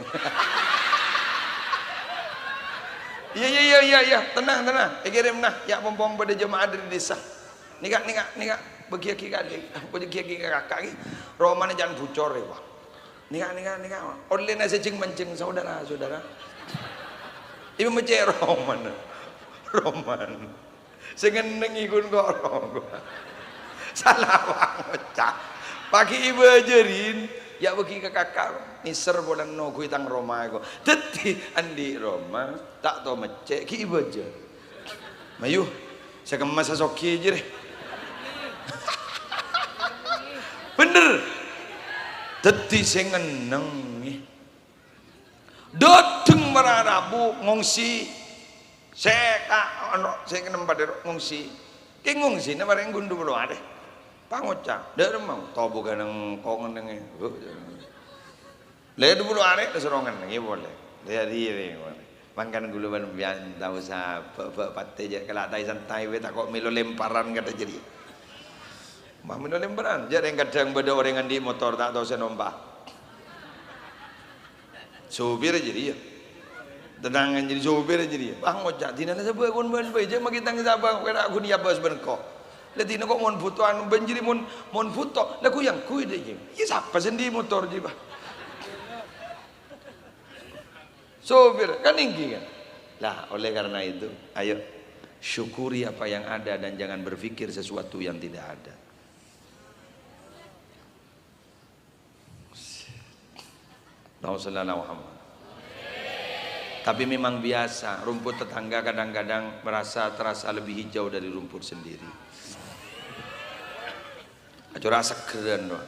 Iyâ, iyâ, iyâ, iyâ, iyâ. Tenang, tenang. Èkèrèm, nah. Yâ', pompong bâdâ jemaah dâri dhisa. Nèka, nèka, nèka. Bâgiyâghi ka adhi', bâgiyâghi ka kaka' ghi. Romana jhân bucor, yâ, Pak. Nèka, nèka, nèka, ollèna sè jhâng-manjhâng, saudara-saudara. Ibu mecè' romana. Roman. Sè ngennengngi ghun korong. Sala pangoca'. Paghi' èbâjârin, yâ bâghi ka kaka'. Nèser polana nongghuwi tang roma ko. Dhâddhi, andi' roma, ta' tao mecè', ghi' èbâjâr. Mayu, sè kemma sè soghi jârèya. Bhender. Dhâddhi sè ngennengngi. Dâteng para rabu ngongsi. Sè ka-, ono sè ngenneng padâ ro ngongsi. Kè ngongsi nè marèng ghun du polo arè. Pangoca', "Dâ' remma, tobu ganeng kong ngennengngè." Lè du polo arè, terros ro ngennengngè polè. Lè arè, arè polè. Mangkana ghulâ bân sampèyan tao sabâ'-bâ' patè jâ' kala' tai-santai bhâi tako' mèlo lemparan kata jârèya. Mah mèlo lemparan, jâ' rèng kadhâng bâdâ orèng andi' motor ta' tao sè nompa'. Sopir jârèya. Tenangan jârèya sopir jârèya. Wah, ngoca' dinana sabâ' kon bân bhâi, jâ' makè tang sabâ' kèra ghun yabâs bân ko'. La dina ko' mon bhuto anu bân jârèya mon, mon bhuto, la ghuyang ghuy dâ' jâ'. Iyâ sapa sè andi' motor jârèya, Pak? Sopir, kan ènggi kan? Lah, oleh karena itu, ayo syukuri apa yang ada dan jangan berpikir sesuatu yang tidak ada. Allahumma shalli ala Muhammad. Tapi memang biasa, rumput tetangga kadang-kadang merasa terasa lebih hijau dari rumput sendiri. Acora' segeran, Pak.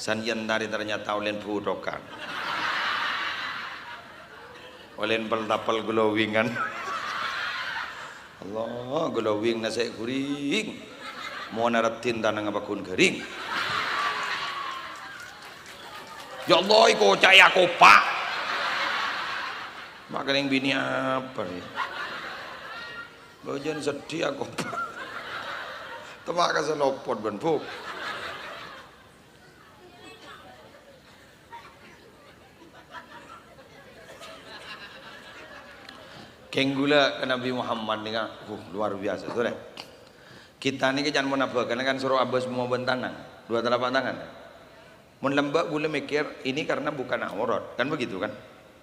San yèn tari ternyata olèn butokan. Olèn pel-tapel glowingan. Allah, glowing nasè' ghuring. Mon areddhin tanangnga paggun ghâring. Ya Allah, èkoca'è akopa'. Makana binè apa ya? Lo, jân seddhi akopa'. Temma' ka sè lopot bân, Bu. Kèng ghulâ ka Nabi Muhammad nèka, uh, luar biasa, torè. Kita nèka can mon abhâkal kan soro abâs mowa bân tanang, dua telapak tangan. Mon lambâ' ghulâ mèkkèr, ini karena bukan aurat, kan begitu kan?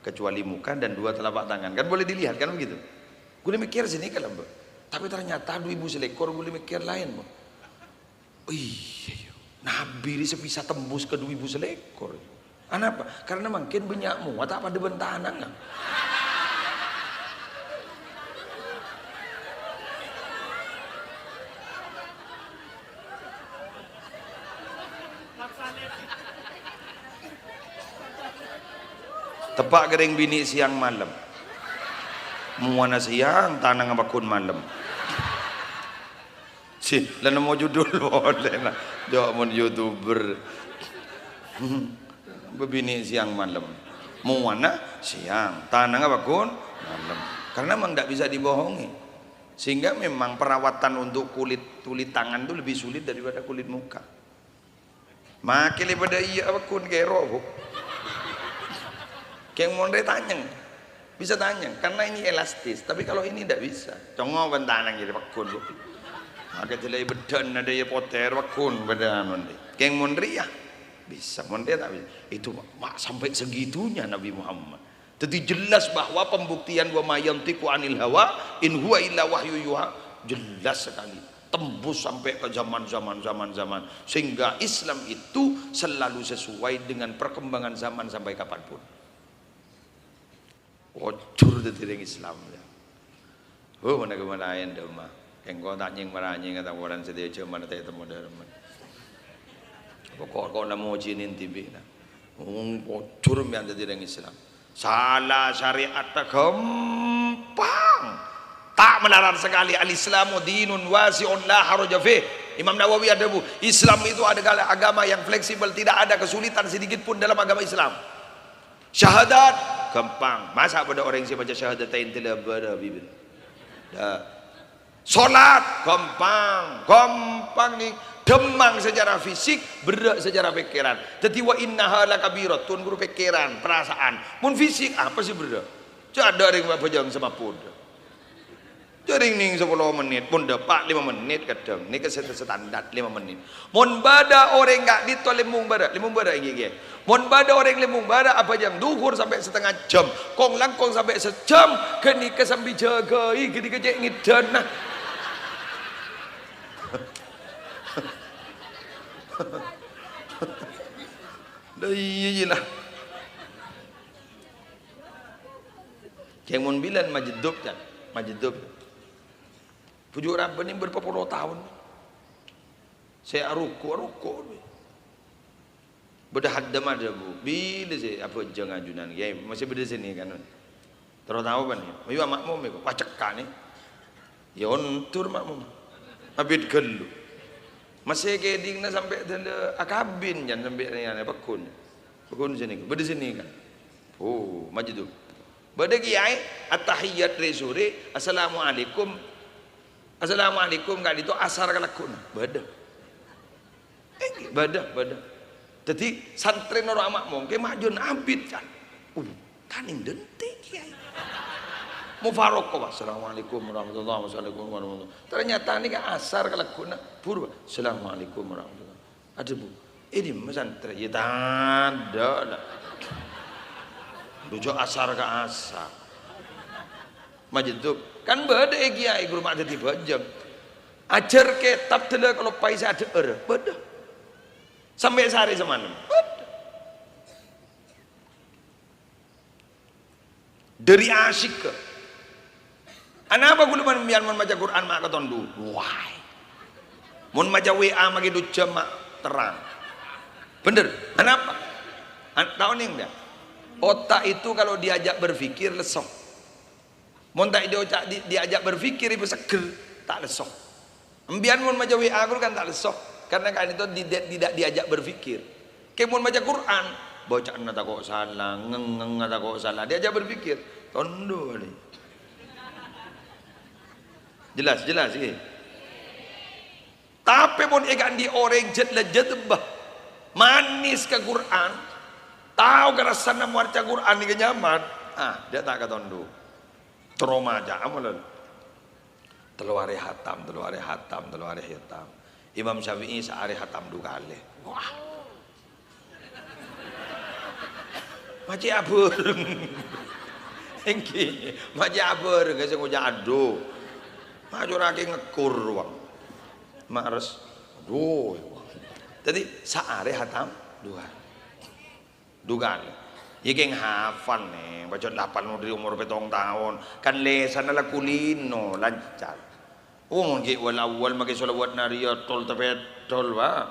Kecuali muka dan dua telapak tangan, kan boleh dilihat, kan begitu? Ghulâ mèkkèr sè nèka lambâ'. Tapi ternyata du èbu salèkor ghulâ mèkkèr laèn, Bu. Iyâ, iyâ. Nabi rè sè bisa tembus ka du èbu salèkor. Anapa? Karena mangkèn bânnya' mowa ta' padâ bân tanangnga. Teppa' ka rèng binè' sèyang malem. Mowana sèyang, tanangnga paggun malem. Sè, la nemmo judul polè, nah. Jâ' mon YouTuber. Bâbinè' sèyang malem. Mowana sèyang, tanangnga paggun malem. Karena memang ndak bisa dibohongi. Sehingga memang perawatan untuk kulit, kulit tangan itu lebih sulit daripada kulit muka. Makè lè padâ iyâ apa kun kèro, Bu? Kèng mon rè tanyèng. Bisa tanyèng, karena ini elastis. Tapi kalau ini ndak bisa. Congo bân tanang jadi paggun, Bu. Makè jelai beddhân ada ya poter paggun pada anu nanti. Kèng mon rè ya bisa, mon rè tak bisa. Itu, Pak, sampai segitunya Nabi Muhammad. Jadi jelas bahwa pembuktian wa ma yantiqu anil hawa in huwa illa wahyu yuha jelas sekali. Tembus sampai ke zaman, zaman, zaman, zaman. Sehingga Islam itu selalu sesuai dengan perkembangan zaman sampai kapanpun. Ojur dadi rèng Islam, ya. Oh, mana kemana yang dema? Engko' ta' nyèng-maranyèng kata orang setia jaman ta' temu dharma. Pokok kok nemu jinin tibi, nah. Wong ojur mbiyan dadi rèng Islam. Salah syariat gampang. Tak melarang sekali, "Al-Islamu dinun wasi'un la haraja fih." Imam Nawawi ada, Bu, "Islam itu adalah agama yang fleksibel, tidak ada kesulitan sedikit pun dalam agama Islam." Syahadat gampang. Masa pada orang sè maca syahadatain telebara bibir. Dah. Salat gampang, gampang nih. Demang secara fisik, berrâ' secara pikiran. Jadi, "Wa innaha lakabiratun," guru pikiran, perasaan. Mun fisik, apa sih berrâ'? Cuma ada orang bajang sama pun. Sering neng sapolo menit, mon dâpa' lèma menit kadhâng. Nèka sè standar lèma menit. Mon bâdâ orèng ka'dinto lèmong bârâ', lèmong bârâ' ènggi, ènggi. Mon bâdâ orèng lèmong bârâ' abhâjâng dhuhur sampè' satengnga jam, kong-langkong sampè' sajam, ghânèka sambi jâgâi, ghânèka cè' ngèdânna. Lah iyâ, iyâ lah. Cè' mon bilân majeddhub, can. Majeddhub. Bhuju' rabâ nèng bârâmpa polo taon. Sè aruku', aruku'. Bâdâ haddhâ madhâbu, bilâ sè abhâjâng ajunan, Kèyaè? Masih bâdâ sè nèka, kan? Terro tao, kan? Ayo, ma'mum, èko. Wah, cekka', nè. Iyâ, ondur ma'mum. Abit ghâllu. Masih kèdingnga sampè' dâlâ akabin, can, sampè' nèka, pagghun. Pagghun sè nèka. Bâdâ sè nèka. Oh, majeddhub. Bâdâ kèyaè, at-tahiyyat rè-sorè, "Assalamualaikum." "Assalamualaikum," ka'dinto asar kalagghuwânna. Bâdâ. Èngghi, bâdâ, bâdâ. Dhâddhi, santrè noro' ma'mum, kè majun abit, can. Uh, tanèng dântè', Kèyaè. Mufaraqah, Pak. "Assalamualaikum warahmatullahi wabarakatuh." Ternyata nèka asar kalagghuwânna. Buru, Pak. "Assalamualaikum warahmatullahi." Adhâbu, "È dimma santrè?" "Yâ, tadâ', la. Bhuju' asar ka asar." Majeddhub. Kan bâdâ è kèyaè ghuru ma' dhâddhi bhâjâng. Ajhâr kètab dâlâ kaloppaè sè adhâ'âr. Bâdâ. Sampè' saarè samalem. Bâdâ. Dâri asyikka. Anapa ghulâ bân sampèyan mon maca Qur'an ma' katondhu? Wah. Mon maca W A makè du jam ma' terrang. Bhender. Anapa? An-, ta' onèng, ya? Otak itu kalau diajak berpikir, lesso. Mon ta' dioca-, di-, diajak berpikir, èpasegghâr, ta' lesso. Sampèyan mon maca W A ghulâ kan ta' lesso, karena ka'dinto tidak, tidak diajak berpikir. Kè mon maca Qur'an, bâca'anna tako' sala, ngèng-ngèngnga tako' sala, diajak berpikir, tondhu bâli. Jelas, jelas, ghi? Tapè mon èkaandi' orèng jhât-lajhât, bâh, manis ka Qur'an, tao karassana maca Qur'an nèka nyaman, ah, dâ' ta' katondhu. Terro maca'a molaè. Tello arè hatam, tello arè hatam, tello arè hatam. Imam Syafi'i saarè hatam du kalè. Wah. Macè' abhâreng. Èngghi, macè' abhâreng, sè ngoca' adhu. Macorake ngekor, wong. Mares. Adhu, wong. Dhâddhi, saarè hatam du kalè. Du kalè. Yâ kèng hafal, nè, pajhât hafal nodri omor pèttong taon. Kan lèsanna la kulino, lancar. Oh, mon ghi' wal-awwal makè shalawat nariyah tol-tapèttol, Pak.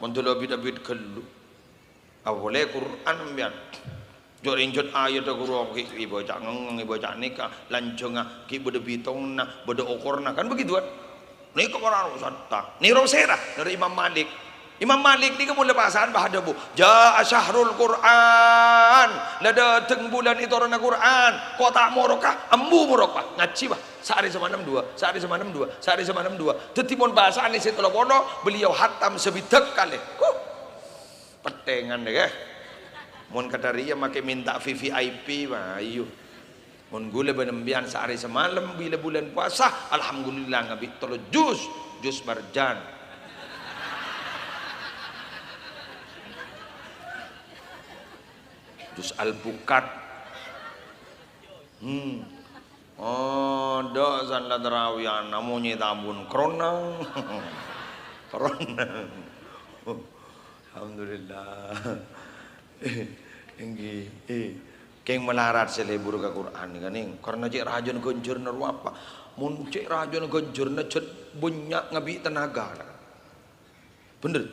Mon tolè abit-abit ghâllu. Apa polè Qur'an, sampèyan. Jhâ' rèng jhât ayat ghuru ghi' èbâca ngèng-ngèng, èbâca nèka, lanjhângnga ghi' bâdâ bitongna, bâdâ okorna. Kan begitu, kan? Nèka para rosatta. Nèro sèra? Nèro Imam Malik. Imam Malik nèka mon la pasa'an, bâh, adhâbu, "Jaa syahrul Qur'an." La dâteng bulân ètoronana Qur'an. Ko' ta' moro, Ka'? Embu moro, Ka'? Ngajhi, bâh. Saarè samalem duwâ', saarè samalem duwâ', saarè samalem duwâ'. Dhâddhi mon pasa'an sè tello polo, beliau hatam sabidhâk kalè. Huh. Pettèngan, yâ. Mon kadhâriyâ makè mènta V V I P, bâh, ayo. Mon ghulâ bân sampèyan saarè samalem bilâ bulân puasa, alhamdulillah ngabi' tello juz, juz Marjan. Juz Al-Bukat. Hmm. Oh, dâ' san la tarawiyan, namonyè tambun kronang. Kronang. Alhamdulillah. Èngghi. Eh. Kèng malarat sè lebur ka Qur'an nèka, nèng. Karna cè' rajâna ghânjhârna rowa apa? Mon cè' rajâna ghânjhârna jhât bânnya' ngabi' tenaga. Bhender.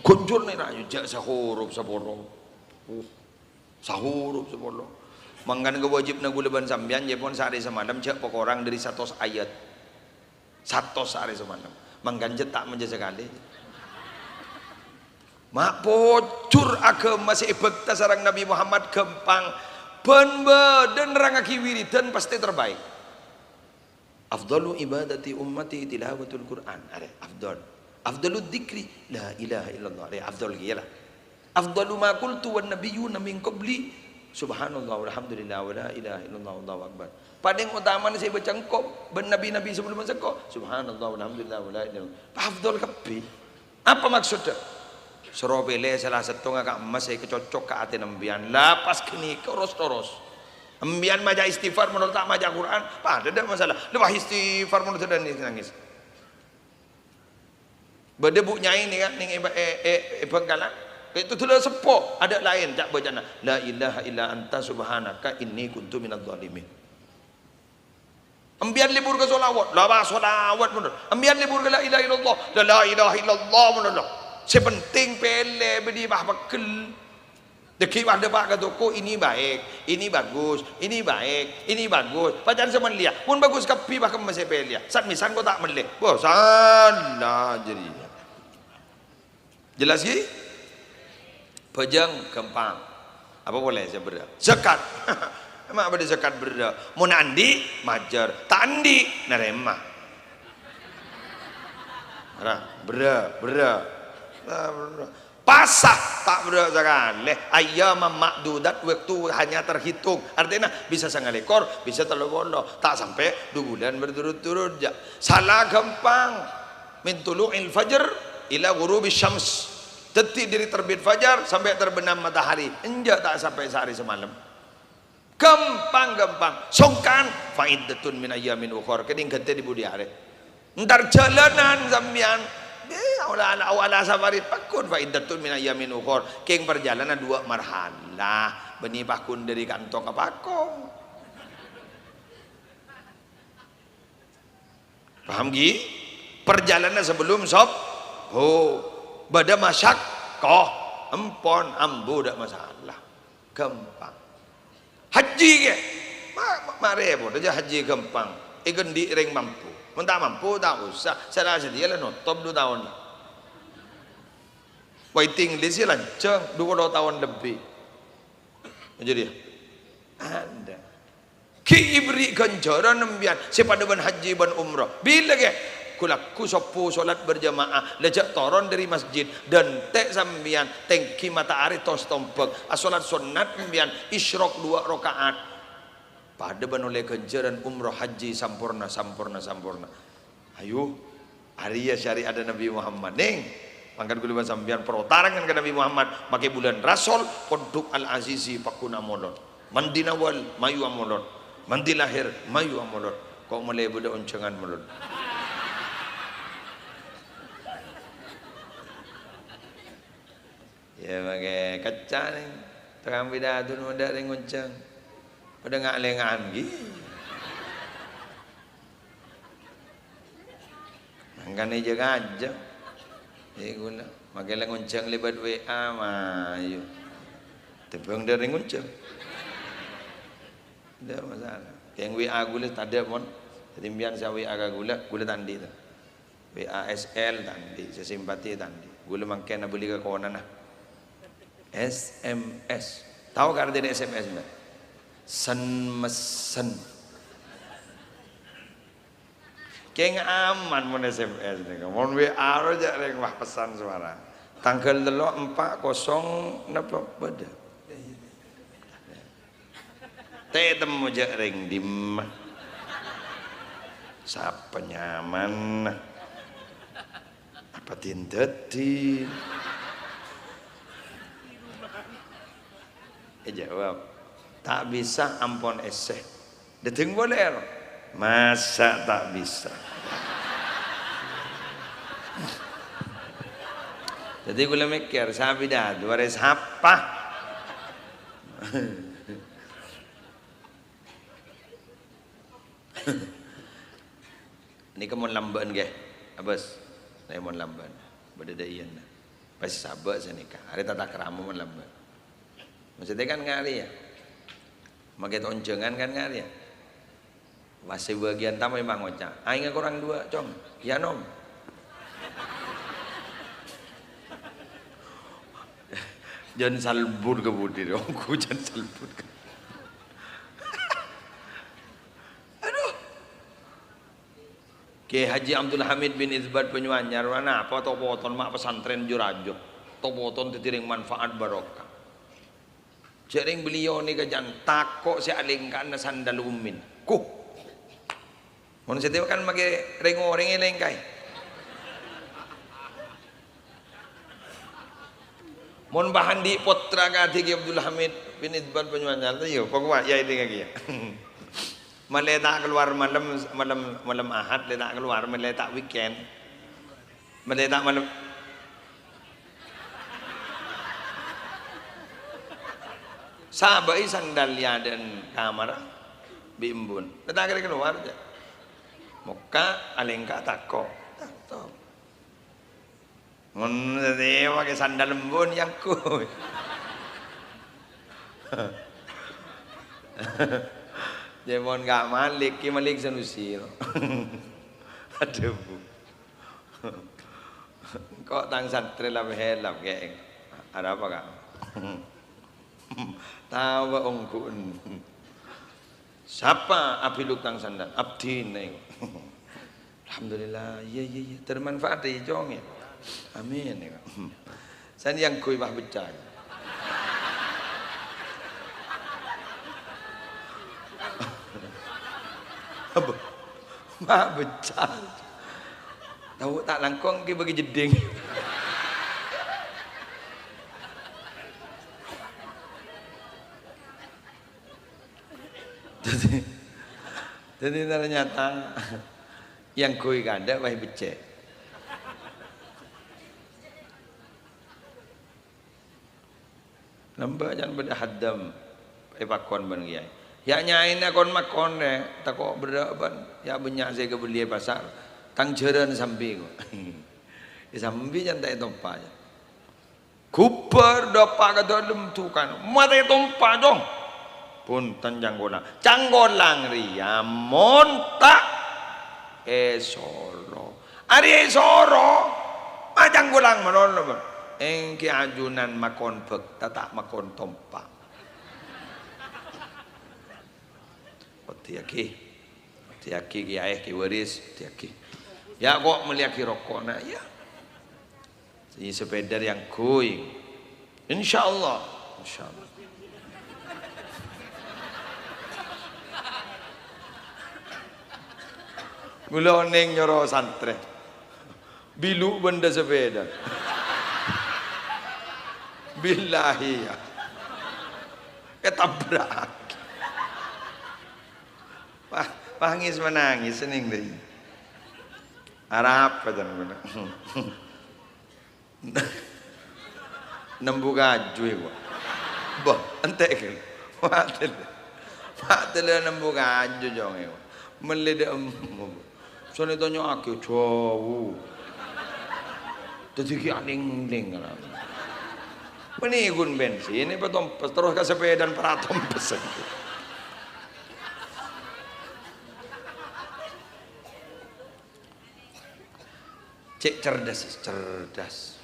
Ghânjhârna rajâ jhâ' sahurup sapolo. Uh, sahurup sapolo. Mangkana kawâjibhânna ghulâ bân sampèyan, jhâ' pon saarè samalem jhâ' pakorang dâri satos ayat. Satos saarè samalem. Mangkana jhâ' ta' maca sakalè. Ma' pojhur aghâma sè èbhâkta sareng Nabi Muhammad ghâmpang. Bân bâdâ nerrangngaghi wiridan pastè terbaik. "Afdalu ibadati ummati tilawatul Qur'an." Arè, afdal. "Afdalu dzikri la ilaha illallah." Arè, afdal kèya la. "Afdalu ma qultu wan nabiyyuna min qabli Subhanallah, walhamdulillah, wala ilaha illallah, wallahu akbar. Paling otamana sè èbâca engko' bân nabi-nabi sabellunna engko', subhanallah, walhamdulillah, wala ilaha illallah. Afdhal kabbhi. Apa maksodda? Soro pèlè sala sèttonga ka' emmas sè èkacocok ka atèna embiyan. La pas ghânèka ros-toros. Embiyan maca istighfar mon ta' maca Qur'an, padâ ta' masalah. La pas istighfar mon ta' nangis-nangis. Bâdâ bu nyai nèka nèng è, è, è, è Bangkalan. Itu dulu seppo, adâ' laèn ca' bâcana, "La ilaha illa anta subhanaka inni kuntu minadh dhalimin." Embiyan lebur ka sholawat, la pas sholawat mon. Embiyan lebur ka la ilaha illallah, la, la ilaha illallah mon. Sè penting pèlè bâdhi pas pegghel. Dâgghi' pas dâpa' ka toko, ini baik, ini bagus, ini baik, ini bagus. Pacan sè mellèya. Mon bagus kabbhi pas kemma sè pèlèya. San-mèsan ko ta' mellè. Wah, sala jârèya. Jelas ghi? Bhâjâng ghâmpang. Apa polè sè berrâ'? Zakat. Emma bâdâ zakat berrâ'? Mon andi', majâr. Ta' andi', narèma. Ra, berrâ', berrâ'. Ra, berrâ'. Pasa, ta' berrâ' sakalè. Ayyaman ma'dudat, waktu hanya terhitung. Artinya, bisa sangalèkor, bisa tello polo. Ta' sampè' dua bulan berturut-turut, jâ'. Sala ghâmpang. Min tulu'il fajr ila ghurubis syams. Dâddhi, dâri terbit fajar sampè' terbenam matahari. Enjâ' ta' sampè' saarè samalem. Ghâmpang-ghâmpang. Songkan, fa iddatun min ayyamin ukhar. Kènèng ghântè è budi arè. Entar jhâlânan sampèyan. Eh, awala, awala safarin pagghun, fa iddatun min ayyamin ukhar. Kèng parjhâlânan duwâ' marhalah. Bânnè pagghun dâri kantong ka pagghun. Paham, ghi? Parjhâlânan sabellunna sob-, ho. Bâdâ masyakkoh, empon, ambu, ta' masalah. Ghâmpang. Hajji, ghi? Ma-, ma-, marè, bâdâ jâ hajji ghâmpang. Èghândi' rèng mampu. Mon ta' mampu, ta' osa. Sala sadhiyâ la notop du taon. Waiting list-nya lanjhâng, du polo taon lebbi. Jadi, anda. Ghi èberri' ghânjhârân embiyan sè padâ bân hajji bân umrah. Bilâ, ghi? Ghu-lagghu sobbhu solat berjamaah, la jâ' toron dâri masjid, dântè' sampèyan tèngghi matahari tos tombâk, asolat sonnat embiyan isyrok duwâ' raka'at. Padâ bân ollè ghânjhârân umrah hajji samporna, samporna, samporna. Ayo, arèya syari'adda Nabi Muhammad. Nèng, mangkana kaulâ bân sampèyan parlo tarangan ka Nabi Muhammad, makè bulân Rasol, Pondhuk Al-Azizi, pagghun amolod. Mandi nawal, mayu amolod. Mandi lahir, mayu amolod. Ko' malè bâdâ onjhângan molod. Iyâ, makè kacca nèng. Tokang pidato mon tadâ' rèng ngoncang. Padâ nga'-lènga'an ghi. Mangkana jâgâ ajâ. È, kaulâ. Makè la ngoncang lèbât W A, mayu. Tèmbhâng dâri ngoncang. Tadâ' masalah. Kèng W A kaulâ tadâ', mon. Dâddhi, sampèyan sè W A ka kaulâ, kaulâ ta' andi', to. W A S L ta' andi', sè simpati ta' andi'. Kaulâ mangkèn abâli ka konana. S M S. Tao ka artèna S M S, ngghi? Sen-mesen. Kèng aman mon S M S nèka. Mon W A ro jâ' rèng, wah, pesan suara. Tangghâl tello', empa', kosong, napa bâdâ? Tè temmo jâ' rèng dimma. Sapa nyamana? Apa din dâddhi? Èjâwâb, "Ta' bisa, ampon èssè." Dâteng polè, ro? "Masa' ta' bisa?" Dâddhi kaulâ mèkkèr, sapidato arè sapa? Nèka mon lambâ'ân, ghi. Abâs. Nèka mon lambâ'ân. Bâdâ dâ' iyâna. Pas sabâ' sanèka. Arè tata krama mon lambâ'ân. Maksudnya kan ngarè, ya. Makè tonjhângan kan ngarè, ya. Pas sè bâgiyân tamoy mangoca', "Aèngnga korang duwâ', Cong. Ya, Nom." Jân salbut ka budi, ongghu jân salbut ka. Aduh. Kè Haji Abdul Hamid bin Isbat Banyuanyar, wa napa to-poton ma' pesantren jur-ajur. To-poton dâddhi rèng manfaat barokah. Jhâ' rèng beliau nèka jân tako' sè alèngka'na sandal ummin. Kuh. Mon satèya kan makè rèng-orèng èlèngkaè. Mon bâ' andi' pottra kadhi Kè Abdul Hamid bin Idban Banyuanyar, iyâ, pokokna yâ èlèngngaghi yâ. Malè ta' kalowar malem, malem, malem Ahad, lè ta' kalowar, malè ta' weekend. Malè ta' malem. Sabâ'i sandal è adâ'na kamarra bi' embun. Lè ta' kèra kalowar, jhâ'. Mokka' alèngka tako'. Tako'. Mon satèya makè sandal embun, yâ, engko'. Jhâ' mon ka' Malik, Kè Malik Sanusi, no. Adhâbu. Engko' tang santrè la mèhèlap, kè. Arapa, Ka'? Tao bâ' ongghuwân. Sapa abiluk tang sandal? Abdhina, engko'. Alhamdulillah, iyâ, iyâ, iyâ. Termanfaat, yâ, Cong, yâ. Amin, yâ. Sèn yâ engguy, wah, beccah. Apa? Wah, beccah. Tao ta' langkong kè bâgi jeddhing. Dhâddhi, dhâddhi ternyata yâ engguy kadâ' wah beccè'. Lambâ' can bâdâ haddam èpakon bân kèyaè. Yâ nyaèna kon-makon, è, tako' berrâ' bân yâ bânnya' sè èkabelli è pasar. Tang jhârân sambi, ko'. È sambi can ta' ètompa', yâ. Ghubâr dâpa' ka dâlem dukan, matè tompa', Cong. Bhunten, cangkolang. Cangkolang rèya mon ta' èsoro. Arè èsoro, ma' cangkolang malolo, Bun. Èngghi ajunan makon bhâkta, ta' makon tompa'. Oddhiyâghi. Oddhiyâghi, kèyaè, kè waris, oddhiyâghi. Yâ, ko' mellèyaghi roko'na, yâ. Sè sepeda rèya engguy. Insyaallah. Insyaallah. Kaulâ onèng nyoro santrè. Bilu bân dâ' sepeda. Billahi, yâ. Ètabrak. Wah, wah, ngis-manangis, seneng dâ' iyâ. Arapa can kaulâ? Nembu kaju, yâ, kok. Boh, entè', kè. Matèlè. Matèlè nembu kaju, Cong, yâ, kok. Mellè dâ' embu. Sè ètanya'aghi jhâu. Dhâddhi ghi' alèng-lèng, ra. Mènè ghun bensin, èpatompes, terros ka sepedana para tompes. Cè' cerdas, cerdas.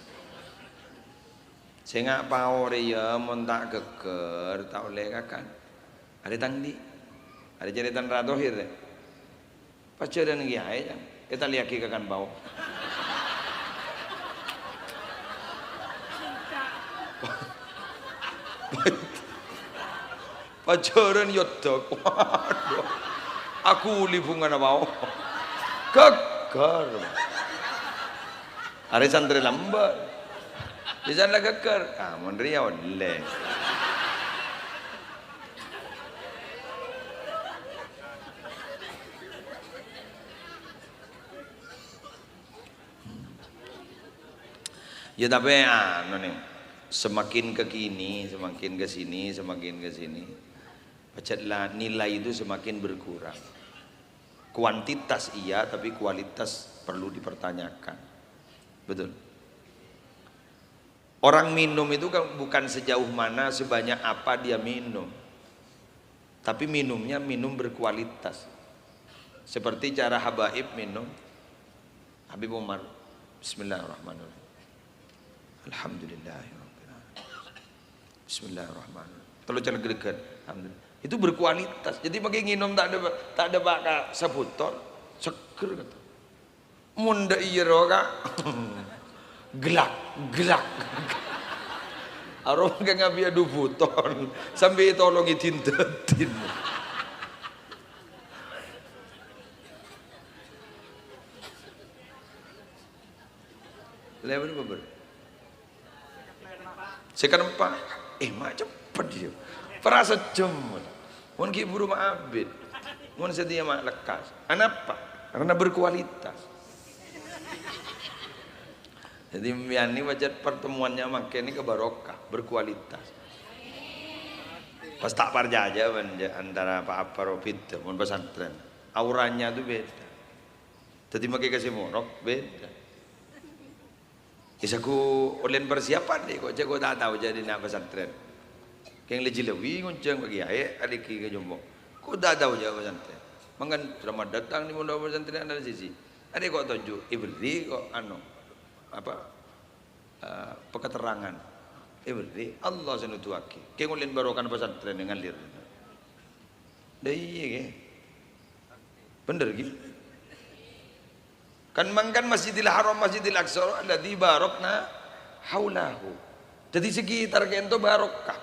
Sènga' pao rèya mon ta' ghâggâr, ta' ollè kakan. Arè tang andi'? Arè carètana Ra Thohir, rè? Pas jhârân kèyaè, Cang. Ètalèyaghi kakan pao. Pajhârân yodok. Waduh. Aghuli bhungana pao. Ghâggâr. Arè santrè lambâ'. Bisan la ghâggâr. Ah, mon rèya ollè. Ya, tapè anu, nè, semakin ke kini, semakin ke sini, semakin ke sini, pajhât la nilai itu semakin berkurang. Kuantitas iya, tapi kualitas perlu dipertanyakan. Betul. Orang minum itu kan bukan sejauh mana, sebanyak apa dia minum. Tapi minumnya minum berkualitas. Seperti cara Habaib minum. Habib Umar, "Bismillahirrahmanirrahim. Alhamdulillahirabbil alamin. Bismillahirrahmanirrahim." Terus cara greget. Alhamdulillah. Itu berkualitas. Jadi makin nginum tak ada, tak ada bak sabotol, seger kata. Mun dâ' iyâ rowa, Ka'. Gelak, gelak. Arowa ka ngabi'â du buton, sambi ètolongè din-dâdin. Lèbâr bâbâr. Sè kaempa', eh, ma' ceppet, yâ. Para sejjhâm. Mon ghi' buru ma' abit. Mon satèya ma' lekkas. Anapa? Karena berkualitas. Jadi, mèyan nè pajhât pertemuannya mangkèn nèka barokah, berkualitas. Pas ta' parcajâ, bân, jâ-, antara Pa' Apar Robit, mon pesantren. Auranya tuh beda. Jadi, makkè ka sè morok, beda. Isa ku olèn persiapan, dhi, ko' jâ', ko' ta' tao jâ' dina' pesantren. Kèng lè-jilâwi ngonjhâng bâgi aè, alèghi ka jompo. Ko' ta' tao jâ' pesantren. Mangkana, "Selamat datang di Pondok Pesantren Al-Azizi." Arè ko' tonjhu', èberri' ko' anu, apa, eh, pakaterrangan. Èberri', Allah sè noduwaghi. Kèng olèn barokana pesantren ngalir. Dâ' iyâ, ghi. Bhender, ghi. Kan mangkana Masjidil Haram, Masjidil Aqsa, alladzi barakna haulahu. Dâddhi, sekitar kènto barokah.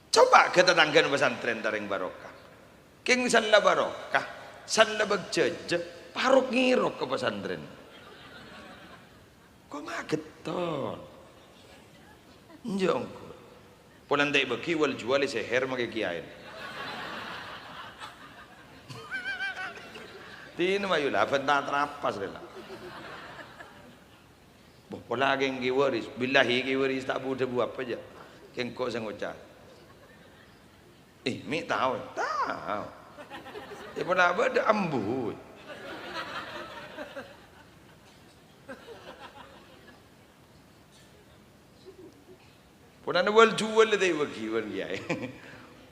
Coba ka tatangghâna pesantren tarèng barokah. Kèng sella barokah, sella bâk jhâjhâ, parok ngèrok ka pesantren. Ko' ma' ghetton. Enjâ' ongghu. Polana ta' èbâghi wal juwal sèhèr makkè kèyaè. Dina mayu la bânta trapas rè la. Bo, pola kèng Ki Waris, billahi Ki Waris ta' bu-dhâbu apa jâ'. Kèng ko' sè ngoca'. Eh, mè' tao? Tao. Yâ, pola bâdâ ambu. Ponapa wal juwal ta' èbâghi bân kèyaè.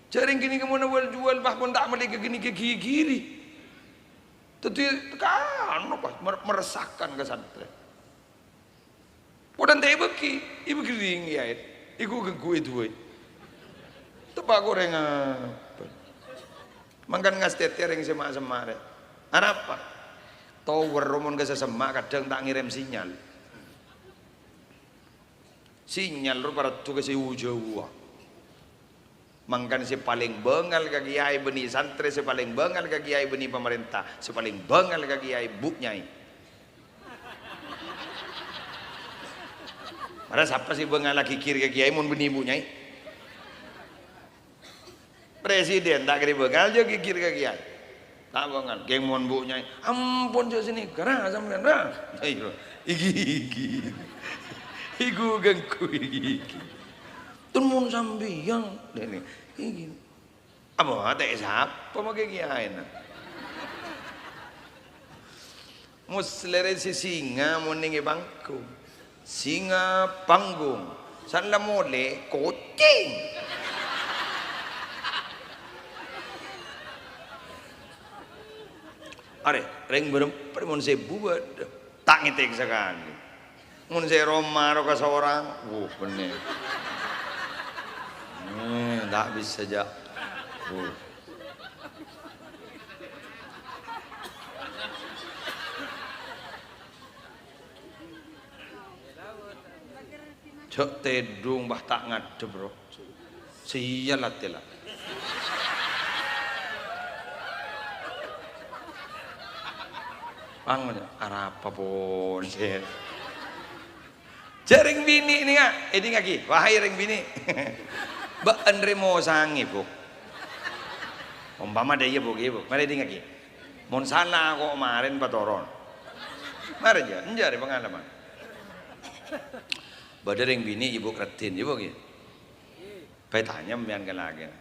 Jhâ' rèng ghânèka mon wal juwal, pas pon ta' mellè ka ghânèka ghi-ghiri. Dâddhi tekan, pas mer-, meresahkan ka santrè. Ponapa ta' èbâghi, èbâghi rèng kèyaè. Iku ghengghuwi duwâi. Teppa' korèng apa? Mangkana ngastètè rèng sè ma'-, semma' rè. Arapa? Tower mon ka sè semma' kadhâng ta' ngèrèm sinyal. Sinyal ro pareddhu ka sè jhâuwâ. Mangkana sè palèng bângal ka kèyaè bânnè santrè, sè palèng bângal ka kèyaè bânnè pamarènta, sè palèng bângal ka kèyaè bu' nyai. Mara sapa sè bângal ghighir ka kèyaè mon bânnè bu' nyai? Presiden ta' kèra bângal jâ' ghighir ka kèyaè. Ta' bângal. Kèng mon bu' nyai, "Ampon jâ' sanèka, ra, sampèyan, ra." Ayo, iki, iki. Iku ghengghu iki, iki. Tun mon sampèyan, nènè, iki. Apa ta' sapa makkè kèyaèna? Muslèrè sè singa mon nèng è panggung. Singa panggung. San la molè, kocèng. Arè, rèng bârâmpa mon sè buwâ', ta' ngètèk sakalè. Mon sè roma ro kasorang, wuh, bânnè. Hmm, ta' bisa, jâ'. Wuh. Jâ' tèdung, bâh, ta' ngadhep, bro. Sèyal atè, la. Pang, arapa pon, sè. Jhâ' rèng binè' nèka, èdingngaghi, wahai rèng binè'. Bâ'na rè mosangè, Bu'. Ompama dâ' iyâ, Bu', ghi, Bu'. Marè èdingngaghi. Mon sala ko' marèn patoron. Marè jâ, enjâ' rè pangalaman. Bâdâ rèng binè', Bu', raddhin, Bu', ghi. Bâ ètanya sampèyan ka lakèna.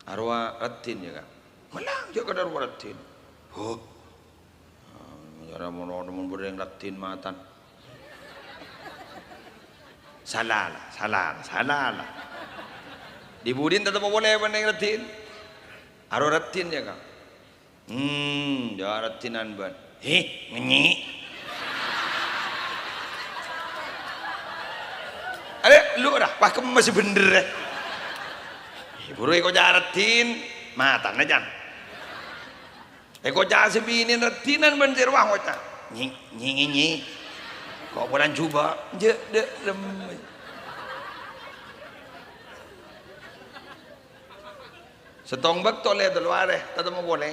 Arowa raddhin, yâ, Ka'? Mèlang, yâ, kadhâ' arowa raddhin. Huh. Ah, jârèya mon, mon bâdâ rèng raddhin matan. Sala, la, sala, la, sala, la. Dhi-budhina teppa' polè bân rèng raddhin. Arowa raddhin, yâ, Ka'? Hmm, jâ' raddhinan bân. Hè, ngènyè'. Arè, lu ra, wah, kemma sè bhendher, eh. Buru èkoca' raddhin, matana, jân. Èkoca' sè binèna raddhinan bân sè rowa ngoca', "Nyè', nyè', nyè', nyè'." Kok polana jhubâ'? Jhâ' dâ' remma. Sèttong bâkto lè tello arè, tatemmo polè.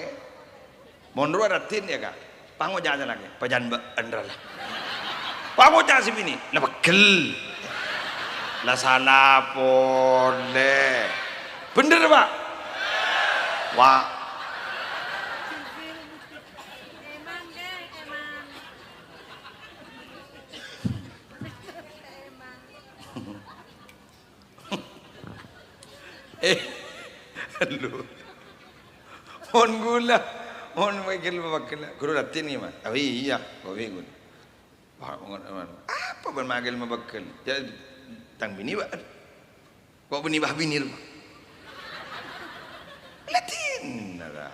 Mon rowa raddhin, yâ, Ka'. Pangoca' sè lakè, "Pajhân bâ'ân ra la." Pangoca' sè binè', "La pegghel." La sala polè. Bhender, Pa'? Wa'. Eh, lu. Mon ghulâ, mon maghel mabâghel. Ghuru raddhin ngghi, Mas? Oh, iyâ, kopi ghulâ. Wah, mon, mon. Apa bân maghel mabâghel? Yâ, tang binè, Pak. Kok binè, Pak, binè, Pak? Raddhin, ra.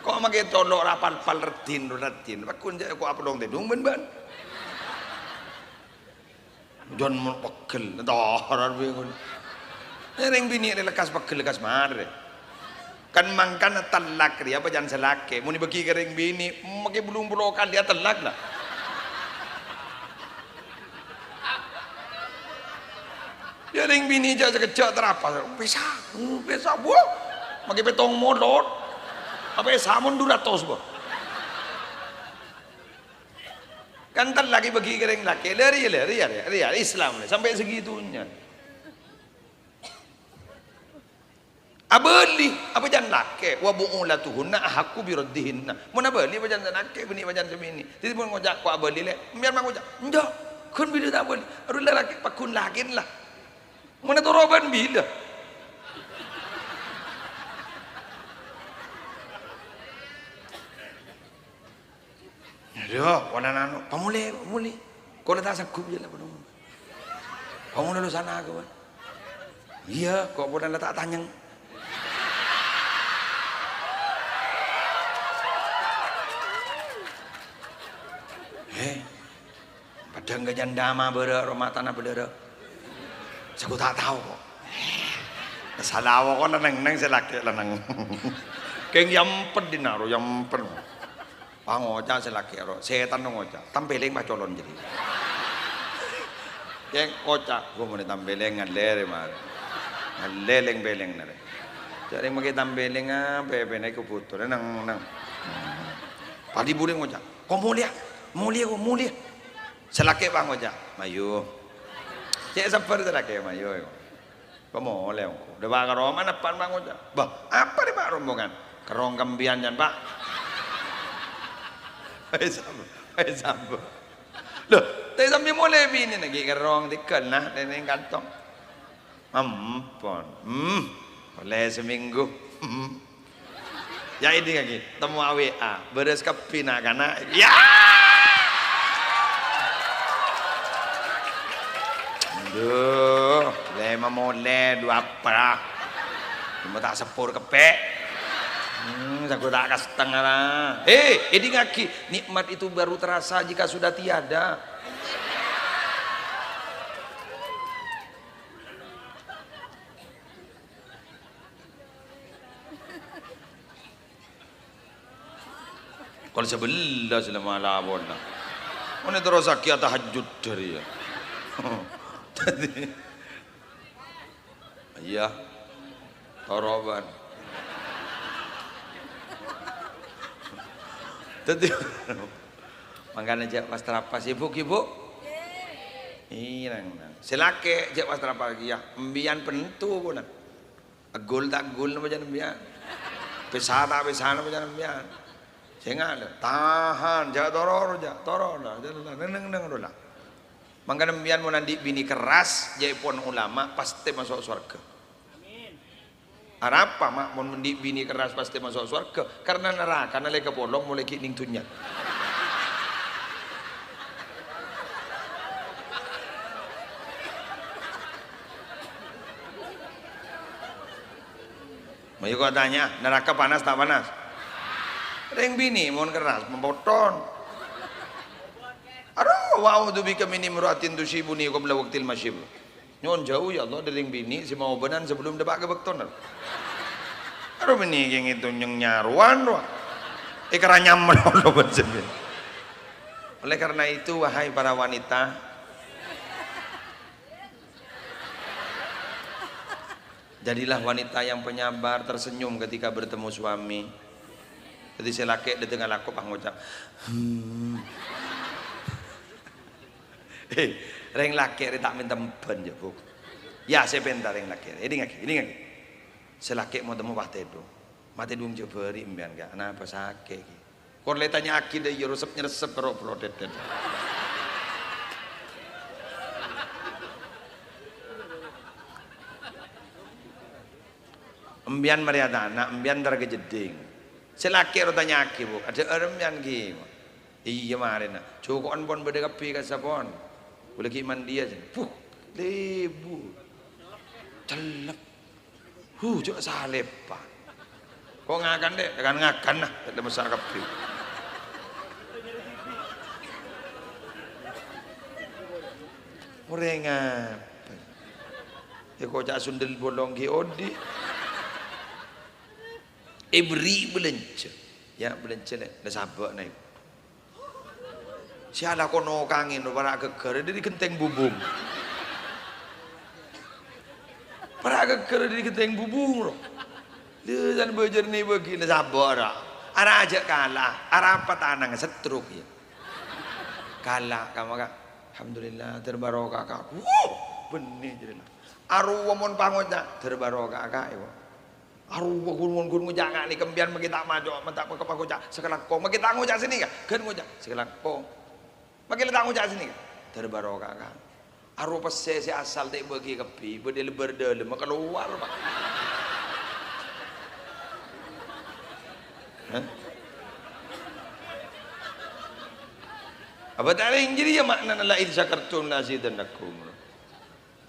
Kok maghel tolo' ra pal-pal raddhin, raddhin. Pakkun jâ' kok apolong tèdung bân, bân. Jhân mon pegghel, toron bi' ghun. Rèng binè' rè lekkas pegghel, lekkas marè. Kan mangkana tellak rèya pajhân sè lakè. Mon èbâghi ka rèng binè', makkè bâllung polo kalè atellak, la. Yâ, rèng binè' jâ' sakejjhâ' terapa. Pèsa, uh, pèsa, bu. Makkè pèttong molot. Apa pèsa mon du ratos, bu. Kan tellak èbâghi ka rèng lakè. Lè rèya, lè rèya, rèya, rèya Islam, lè, sampè' segitunya. Abâli, apa jhân lakè? "Wa bu'ulatuhunna ahaqqu bi raddihinna." Mon abâli, apa jhân sè lakè, binè' apa jhân sè binè'. Dhâddhi mon ngoca', "Kok abâli, Lè'?" Sampèyan ma' ngoca', "Enjâ', ghun bilâ ta' abâli." Arowa lakè, paghun lakèna, la. Mon atoro' bân bilâ. Adhu, polana anu, pamolè, pamolè. Kaulâ ta' sanggup, jâ' la, padâ. Pamolè lo sana ka, Pak. Iyâ, kok polana ta' tanyèng. Eh, padâ ka jhândhâ ma' bârâ' roma tana bâdârâ. Sèngko' ta' tao, kok. Sala awok kok neng-neng sè lakè' la neng. Kèng yâ empet dinna' ro, yâ empet. Pangoca' sè lakè' ro, sètan ngoca', "Tampèlèng pacolon jârèya." Kèng ngoca', "Ghu mon tampèlèng ngalèrè marè. Ngalèrè lèng-pèlèng narè." Jârèya makkè tampèlèng, ah, pèpèna èkobhutona neng, neng. Padâ bulâ ngoca', "Ko' molèya, molèya, ko' molèya." Sè lakè' pangoca', "Mayu." Cè' sabbhâr sè lakè', "Mayu." Pamolè engko'. Dâpa' ka roma, nèppa'na pangoca'. "Bâh, apa rè, Pa', rombongan?" "Kerrong kambiyân, jhân, Pa'." Ayo sambung, ayo sambung. Lho, tapè sampè' molè binèna ghi' kerrong tèghâl, nah, neng kantong. Ampon. Hmm. Ollè samènggu. Hmm. Ya, ini lagi. Temo A W A. Bârâs kabbhi na'-kana'. Ya! Adhu, lè mamolè, duwâ' apa? Coma ta' seppur keppè'. Hmm, sago ta' kasteng ara. Eh, èdingngaghi, nikmat itu baru terasa jika sudah tiada. Kol sabellâs la malapola. Mon èterrossaghi atahajjud dhâri, ya. Dhâddhi, iyâ. Toroban. Dhâddhi, mangkana jhâ' pas-trapas, Bu', Bu'. Iyâ, nang, nang. Sè lakè' jhâ' pas-trapas, iyâ. Embiyan pentu, pona. Agul ta' agul napa jhâ' embiyan? Pèsa ta' pèsa napa jhâ' embiyan? Sènga', tahan, jhâ' toro', jhâ' toro', la, jhâ' la, neng-neng, neng-neng, la. Mangkana embiyan mon andi' binè kerras, jhâ' èpon ulama, pastè maso' sowarghâ. Arapa, Ma', mon andi' binè kerras pastè maso' sowarghâ? Karna narakana la èkapolong molaè ghi' neng dhunnya. Mayu ko' tanya, naraka panas ta' panas? Rèng binè' mon kerras, mapothon. Aduh, wa a'udzubika min imra'atin tusyibuni qabla waqtil masyib. Nyo'on jhâu, ya Allah, dhâri rèng binè' sè maobânan sabellunna dâpa' ka bâktona. Aduh, binè' kèng èto nyèng nyarowan, rowa. Èkaranyam Allah bân sè binè'. Oleh karena itu, wahai para wanita, jadilah wanita yang penyabar, tersenyum ketika bertemu suami. Jadi, sè lakè' dâteng alako pas ngoca', "Hmm." Eh, rèng lakè' rè ta' mènta emban, ya, Bu. Ya, sè pènta rèng lakè'. Èdingngaghi, èdingngaghi. Sè lakè' mon temmo pas tèdung. Ma' tèdung jhâ' bâri' empèyan, Ka'. Anapa sakè', ghi? Kor lè tanya'aghi dâ' iyâ resep-nyeresep karo bro dèdèt. Empèyan marè atana', empèyan entar ka jeddhing. Sè lakè' ro tanya'aghi, Bu, adhâ'âr empèyan ghi. Iyâ, marèna. Jhuko'en pon bâdâ kabbhi kassa' pon. Ghulâ ghi' mandiyâ, jân. Puh, lebu. Cellep. Huh, jhâ' salèpa. Ko' ngakan, Dek? Kan ngakan, nah. Tadâ' massa' kabbhi. Orèng apa? Èkoca' sundel bolong ghi' odi'. Èberri' bâlânjhâ. Ya, bâlânjhâ, Lè'. La sabâ', Nèng. Sè alako nokangè no para' ghâgghâr dâri ghentèng bubung. Para' ghâgghâr dâri ghentèng bubung, ro. Lè, san bâjâr nè bâgi, la sabâ', ra. Ara jhâ' kala, arapa tanang setruk, ya. Kala, kama, Ka'. Alhamdulillah, dâr barokah, Ka'. Wuh, bânnè jârèya. Arowa mon pangoca', dâr barokah, Ka', ya, Ka'. Arowa ghun, ghun, ghun ngoca' nga' nèka, empèyan maghi ta' maco', ma' ta' paka-, pakoca' sakalangkong, maghi ta' ngoca' sanèka, ghân ngoca' sakalangkong. Maghi la ta' ngoca' sanèka, dâr barokah, Ka'. Arowa pèssè sè asal ta' èbâghi kabbhi, bâdâ è lebbâr dâlemma kalowar, Pak. Hah? Apa ta' rèng jârèya ma'nana "La in syakartum la azidannakum"?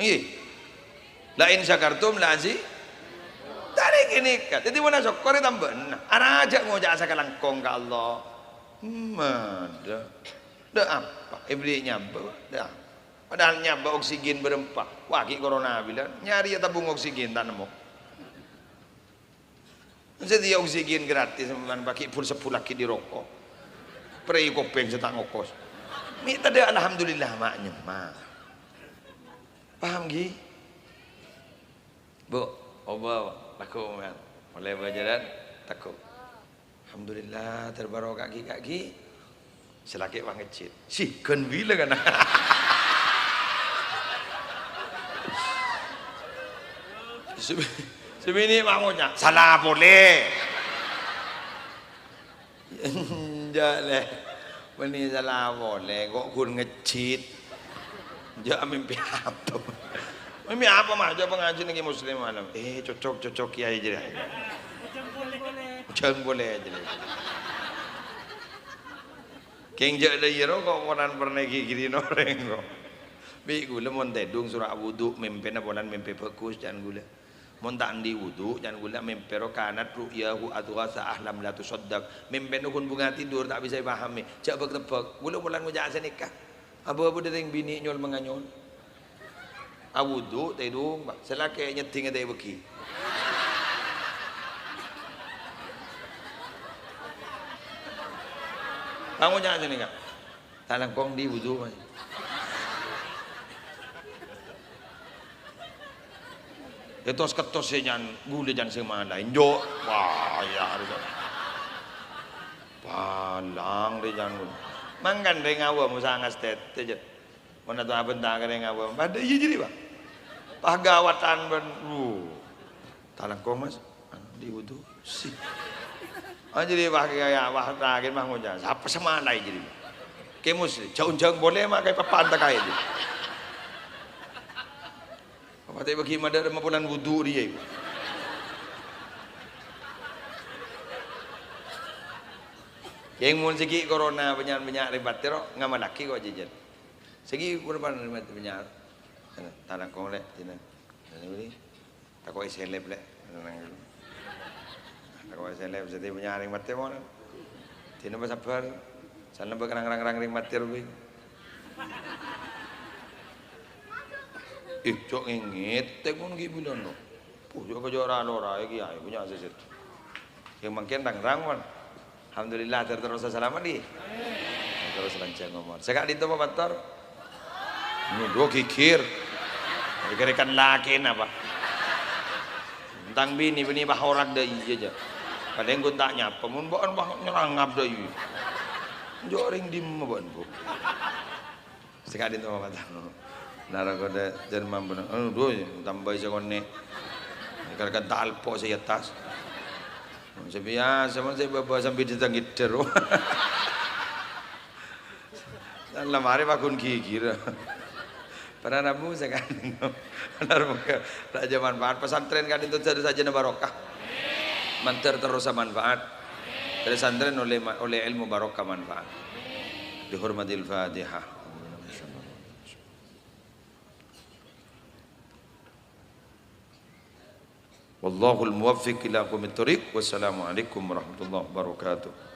Ngghi. "La in syakartum la azi-," Tarè ghânèka. Dhâddhi, mon asokkor è tambâna. Ara jhâ' ngoca' sakalangkong ka Allah. Madâ. Dâ' apa? Èbèrri' nyabâ, dâ'. Padahal nyabâ oksigen bârâmpa. Wah, ghi' corona bilân. Nyarè tabung oksigen ta' nemmo. Sè dhiyâ oksigen gratis, man paghi' bul-, sebbhullaghi dhi' roko'. Prei kopèng sè ta' ngokos. Mè' tadâ' alhamdulillah ma' nyemma. Paham, ghi? Bu, oba, lagu, men. Molaè bâjârân, tako'. Alhamdulillah, terbarokah, ghi, Ka', ghi. Sè lakè' pangejjhit. Sih, ghân bilâ kana. Sè-, sè binè' pangoca', "Sala polè." Enjâ', Lè'. Bânnè sala polè, ko' ghun ngejjhit. Jâ' mèmpè apa? Mèmpè apa, Ma'? Jâ' pangajhi nèng Kè Muslim malem. Eh, cocok, cocok, Kèyaè jârèya. Jâng polè jârèya. Kèng jâ' la iyâ ro, ko' ponan pernah ghighirina orèng, ko'. Bi' ghulâ mon tèdung soro awudu', mèmpèna polan mèmpè bhâghus, can ghulâ. Mon ta' andi' wudu', can ghulâ, mèmpè ro kanat ru'yahu adghasa ahlam la tusaddaq. Mèmpèna ghun bhunga tidur, ta' bisa èpahamè. Jâ' bhâk-tebbhâk. Ghulâ polan ngoca' sanèka. Abâ-abâ dâteng binè' nyol-manganyol. Awudu', tèdung, Pak. Sè lakè' nyeddhing ta' èbâghi. Pangoca' sanèka. Ta' langkong andi' wudu', Pak. Ètos-kettos sè can ghulâ can sè malaè. Enjâ'. Wah, iyâ, arè can. Palang rè can ghulâ. Mangkana rèng awam sanga satètè, jâ'. Mon ato abhânta ka rèng awam. Padâ iyâ jârèya, Pak. Pas ghâwâdhân bân. Wuh. Ta' langkong, Mas. Andi' wudu'. Si. Ah, jârèya, Pak, iyâ, Pak, ta' kèn, Pak, ngoca'. Sapa sè malaè jârèya? Kè Muslim. Jâng-jâng polè, ma' kaè papan ta' kaè, jârèya. Apa ta' èbâghi madâ' rèma polan wudu' rèya, ibu? Kèng mon sè ghi' corona bânnya'-bânnya' rèpatè ro, ngamallaghi ko' jhâjhân. Sè ghi' corona bânnya'. Ta' langkong, Lè', dina. Tako' èsèlèp, Lè'. Tako' èsèlèp, sè bânnya' rèng matè mon. Dina pasabbhâr. Sanna bâ' rang-rang rèng matè rowa. Eh, co' ngèngèt, tèk mon ghi' bulân, no. Puh, co' ka jârâ lora, ya, Kèyaè, bânnya' sèsèt. Yang mangkèn rang-rang, mon. Alhamdulillah, ter-, terus salamet, ghi. Terros lanjhâng omor. Sè ka'dinto apa, Pastor? Nyodo ghighir. Rèk-rèkan lakèna, Pak. Tang binè, binè bâ' orèng dâ' iyâ, jâ. Palèng ghun ta' nyapa, mon bâ'ân bâ' nyerangap dâ' iyâ. Jhâ' rèng dimma bâ'ân, Bu? Sè ka'dinto apa, Pastor? Nara kodhu jhân mambu. Aduh, tambâi sè konè'. Rèk-rèkan talpo' sè è attas. Sè biyasa, mon sè bâbâ sambi dâteng ngèdhâr. Lemari paggun ghighir. Para rabu sè ka'dinto. Bener, moga rajâ manfaat. Pesantren ka'dinto sadhâjâna barokah. Mandhâr terrosa manfaat. Pesantren olè ma-, olè ilmu barokah manfaat. Bihurmatil Fatihah. Wallahul muwaffiq ila aqwamit thoriq. Wassalamualaikum warahmatullahi wabarakatuh.